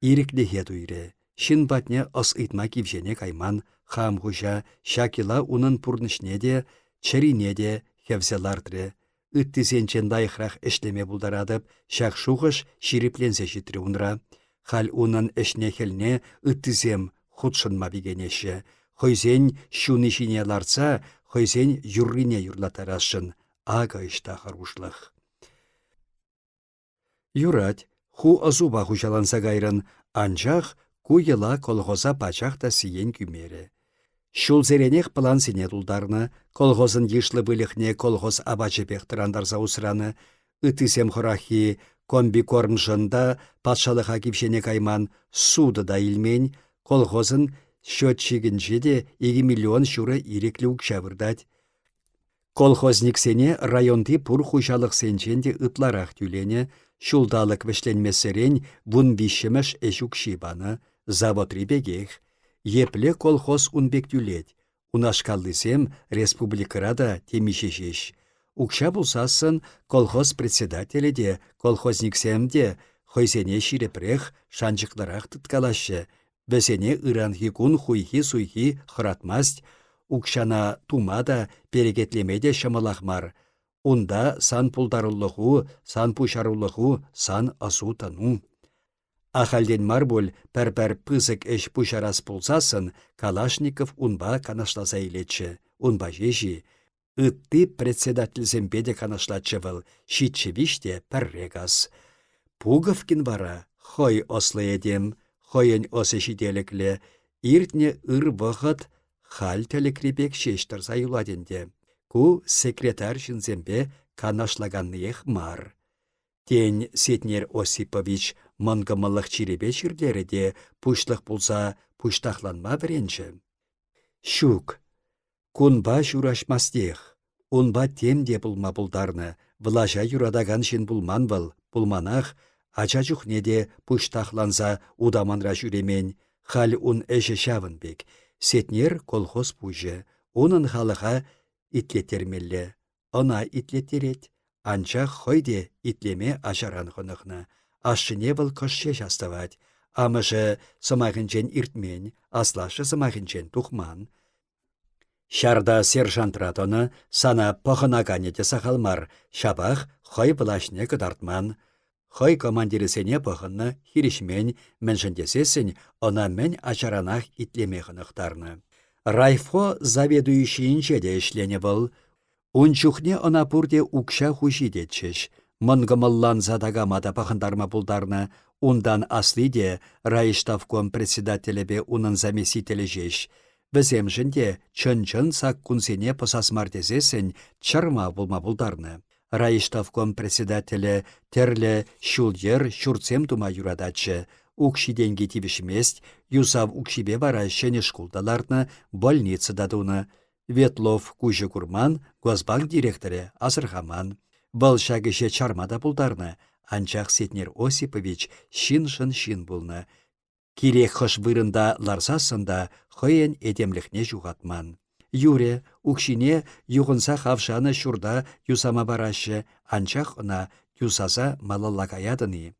S1: Ирӗклӗхе туйрӗ. Ҫын патне ӑс ыйтма кивҫене кайман, хам хуҫа, ҫак йӑла унӑн пурнӑҫне те, чӗрине те хӗвсе лартрӗ. Ыттисенчен лайӑхрах ӗҫлеме пултаратӑп, ҫак шухӑш ҫирӗпленсе ҫитрӗ унра. Халь унӑн ӗҫне-хӗлне ыттисем хутшӑнма пикенеҫҫӗ. Хӑйсен ҫуни ҫине лартса хӑйсен юррине юрлаттарасшӑн. Акӑ ӑҫта хӑрушлӑх. Юрать, ху ӑсупа хуҫаланса кайрӑн, анчах ку йӑла колхоза пачах та сиен кӳмерӗ. Ҫулсеренех плансене тултарнӑ, колхозӑн йышлӑ выльӑхне колхоз апачӗпех тӑрантарса усранӑ, ыттисем хӑраххи комбикормшӑн та патшалӑха кивҫене кайман, сутӑ та илмен, колхозӑн счетчикӗнче те 2 миллион ҫурӑ ирӗклӗ укҫа выртать. Колхозниксене районти пур хуҫалӑхсенчен те ытларах тӳленӗ, ҫулталӑк вӗҫленмессерен вунвиҫҫӗмӗш ӗҫ укҫи панӑ, заводри пекех. Епле колхоз ун пек тӳлет? Унашкаллисем республикӑра та темиҫе ҫеҫ. Укҫа пулсассӑн колхоз председателӗ те, колхозниксем те хӑйсене ҫирӗпрех, шанчӑклӑрах тыткалаҫҫӗ, Вӗсене ыранхи кун хуйхи-суйхи хӑратмасть, укҫана тума та, перекетлеме те ҫӑмӑлах мар. Унта сан пултарулӑху, сан пуҫарулӑху, сан ӑсу-тӑну. Ахальтен мар пуль пӗр-пӗр пысӑк ӗҫ пуҫарас пулсассӑн Калашников унпа канашласа илетчӗ. Унпа ҫеҫ-и? Ытти председательсемпе те канашлатчӗ вӑл, ҫиччӗ виҫ те пӗрре кас. Пуговкин вара хӑй ӑслӑ этем, хӑйӗн ӑсӗ ҫителӗклӗ, иртнӗ ыр вӑхӑт халь тӗлӗкри пек ҫеҫ тӑрса юлать ӗнтӗ. Ку секретарь ҫынсемпе канашлаканниех мар. Тен, Сетнер Осипович мӑнкӑмӑллӑх чирӗпе чирлерӗ те пуҫлӑх пулса пуҫтахланма вӗренчӗ? Ҫук, Кунпа ҫураҫмастех. Унпа тем те пулма пултарнӑ, влаҫа юратакан ҫын пулман вӑл, пулманах, ача чухне те пуҫтахланса утаманра ҫӳремен. Халь ун ӗҫӗ ҫавӑн пек. Сетнер колхоз пуҫӗ. Унӑн халӑха итлеттермелле. Ӑна итлеттерет. Анчах хӑй те итлеме ачаран хӑнӑхнӑ. Ашшӗне вӑл кӑшт ҫеҫ астӑвать. Амӑшӗ сӑмахӗнчен иртмен, аслашшӗ сӑмахӗнчен тухман. Ҫарта сержантра тӑнӑ, сана пӑхӑнаканӗ те сахал мар, ҫапах хӑй влаҫне кӑтартман. Хӑй командирӗсене пӑхӑннӑ, хирӗҫмен, мӗншӗн тесессӗн ӑна мӗн ачаранах итлеме хӑнӑхтарнӑ. Райфо заведующийӗнче те ӗҫленӗ вӑл. Ун чухне ӑна пурте укҫа хуҫи тетчӗҫ. Мӑнкӑмӑлланса такама та пӑхӑнтарма пултарнӑ. Унтан асли те райӗҫтӑвком председателӗпе унӑн заместителӗ ҫеҫ. Вӗсемшӗн те чӑн-чӑн саккунсене пӑсас мар тесессӗн чӑрмав пулма пултарнӑ. Райӗҫтӑвком председателӗ тӗрлӗ ҫул-йӗр, ҫуртсем тума юрататчӗ. Укҫи-тенки тивӗҫмест, юсав укҫипе вара ҫӗнӗ шкул та лартнӑ, больница та тунӑ. Ветлов куҫӗ курман, Госбанк директорӗ асӑрхаман. Вӑл ҫак ӗҫе чарма та пултарнӑ, анчах Сетнер Осипович ҫыншӑн ҫын пулнӑ. Кирек хӑш вырӑнта ларсассӑн та хӑйӗн этемлӗхне ҫухатман. Юрӗ, укҫине юхӑнса хавшанӑ ҫурта юсама параҫҫӗ, анчах ӑна юсаса малалла каятӑн-и?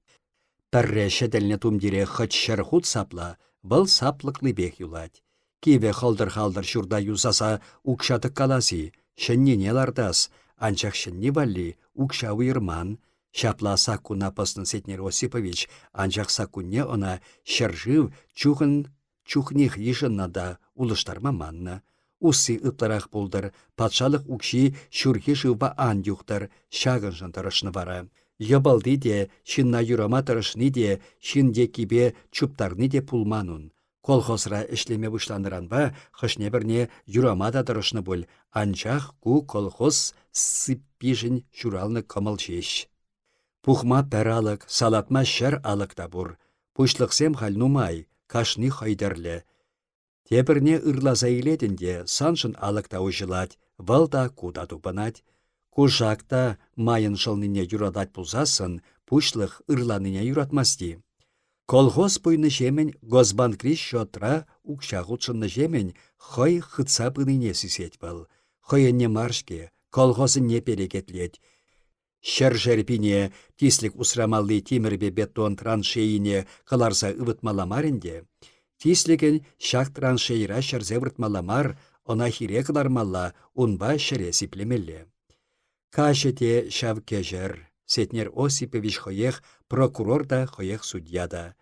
S1: Пӗрре ҫӗтӗлнӗ тумтире хӑть ҫӗр хут сапла, вӑл саплӑклипех юлать. Кивӗ хӑлтӑр-халтӑр ҫурта юсаса укҫа тӑккалас-и, ҫӗннине лартас, анчах ҫӗнни валли укҫа уйӑрман. Ҫапла саккуна пӑснӑ Сетнер Осипович, анчах саккунне ӑна ҫӗршыв чухӑн чухнех йышӑннӑ та улӑштарма маннӑ. Усси ытларах пултӑр, патшалӑх укҫи ҫурхи шывпа ан юхтӑр, ҫакӑншӑн тӑрӑшнӑ вара. Йӑпӑлти те, ҫынна юрама тӑрӑшни те, ҫын еккипе чуптарни те пулман ун. Колхозра ӗҫлеме пуҫланӑранпа хӑшне-пӗрне юрама та тӑрӑшнӑ пуль, анчах ку колхоз сыппишӗн ҫуралнӑ кӑмӑл ҫеҫ. Пухма пӗр алӑк, салатма ҫӗр алӑк та пур. Пуҫлӑхсем халь нумай, кашни хӑй тӗрлӗ. Тепӗрне ырласа илетӗн те саншӑн алӑк та уҫӑлать, вӑл та ку та тупӑнать. Кушак та майӑн шӑлнине юратать пулсассӑн пуҫлӑх ырланине юратмасть-и? Колхоз пуйнӑҫемӗн Госбанкри счетра укҫа хутшӑннӑҫемӗн хӑй хытса пынине сисет вӑл. Хӑйӗнне мар-ҫке, колхозӑнне перекетлет. Ҫӗршер пине тислӗк усрамалли тимӗрпе бетон траншейине кӑларса ывӑтмалла мар ӗнтӗ. Тислӗкӗн ҫак траншейӑра ҫӗрсе выртмалла мар, ӑна хире кӑлармалла, унпа ҫӗре сиплемелле. Каҫӗ те ҫав кӗҫӗр. Сетнер Осипович хӑех прокурор та, хӑех судья та.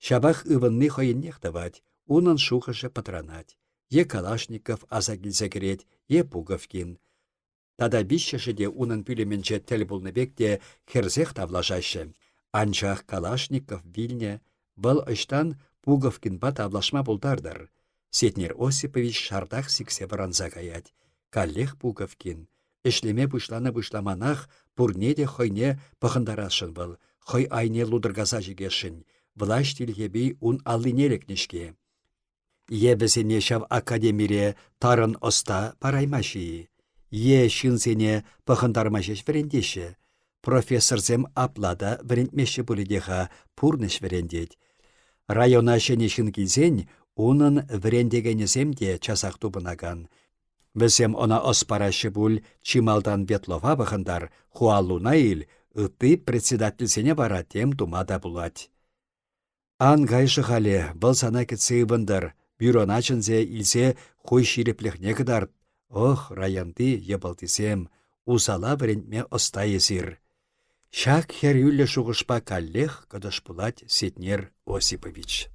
S1: Ҫапах ывӑнни хӑйӗннех тӑвать, унӑн шухӑшӗ пӑтранать. Е Калашников аса килсе кӗрет, е Пуговкин. Тата виҫҫӗшӗ те унӑн пӳлӗмӗнче тӗл пулнӑ пек те хӗрсех тавлашаҫҫӗ. Анчах Калашников вилнӗ, вӑл ӑҫтан Пуговкинпа тавлашма пултартӑр? Сетнер Осипович шартах сиксе вӑранса каять. Каллех Пуговкин. Ӗҫлеме пуҫланӑ-пуҫламанах пурне те хӑйне пӑхӑнтарасшӑн вӑл, хӑй айне лутӑркаса чикесшӗн. Влаҫ тилхепи ун аллине лекнӗ-ҫке. Е вӗсене ҫав академире тарӑн ӑста параймаҫҫӗ-и? Е ҫынсене пӑхӑнтарма ҫеҫ вӗрентеҫҫӗ? Профессорсем апла та вӗрентмеҫҫӗ пулӗ те-ха, пурнӑҫ вӗрентет. Района ҫӗнӗ ҫын килсен унӑн вӗрентекенӗсем те часах тупӑнакан. Вӗсем ӑна ӑс параҫҫӗ пуль, чи малтан Ветлова пӑхӑнтар, ху аллуна ил, ытти председательсене вара тем тума та пулать. Ан кай Шӑхале, вӑл сана кӗтсе ывӑнтӑр, бюрона чӗнсе илсе хуй ҫирӗплӗхне кӑтарт. Ох, районти йӑпӑлтисем, усала вӗрентме ӑста эсир. Ҫак хӗрӳллӗ шухӑшпа каллех кӑтӑш пулать Сетнер Осипович.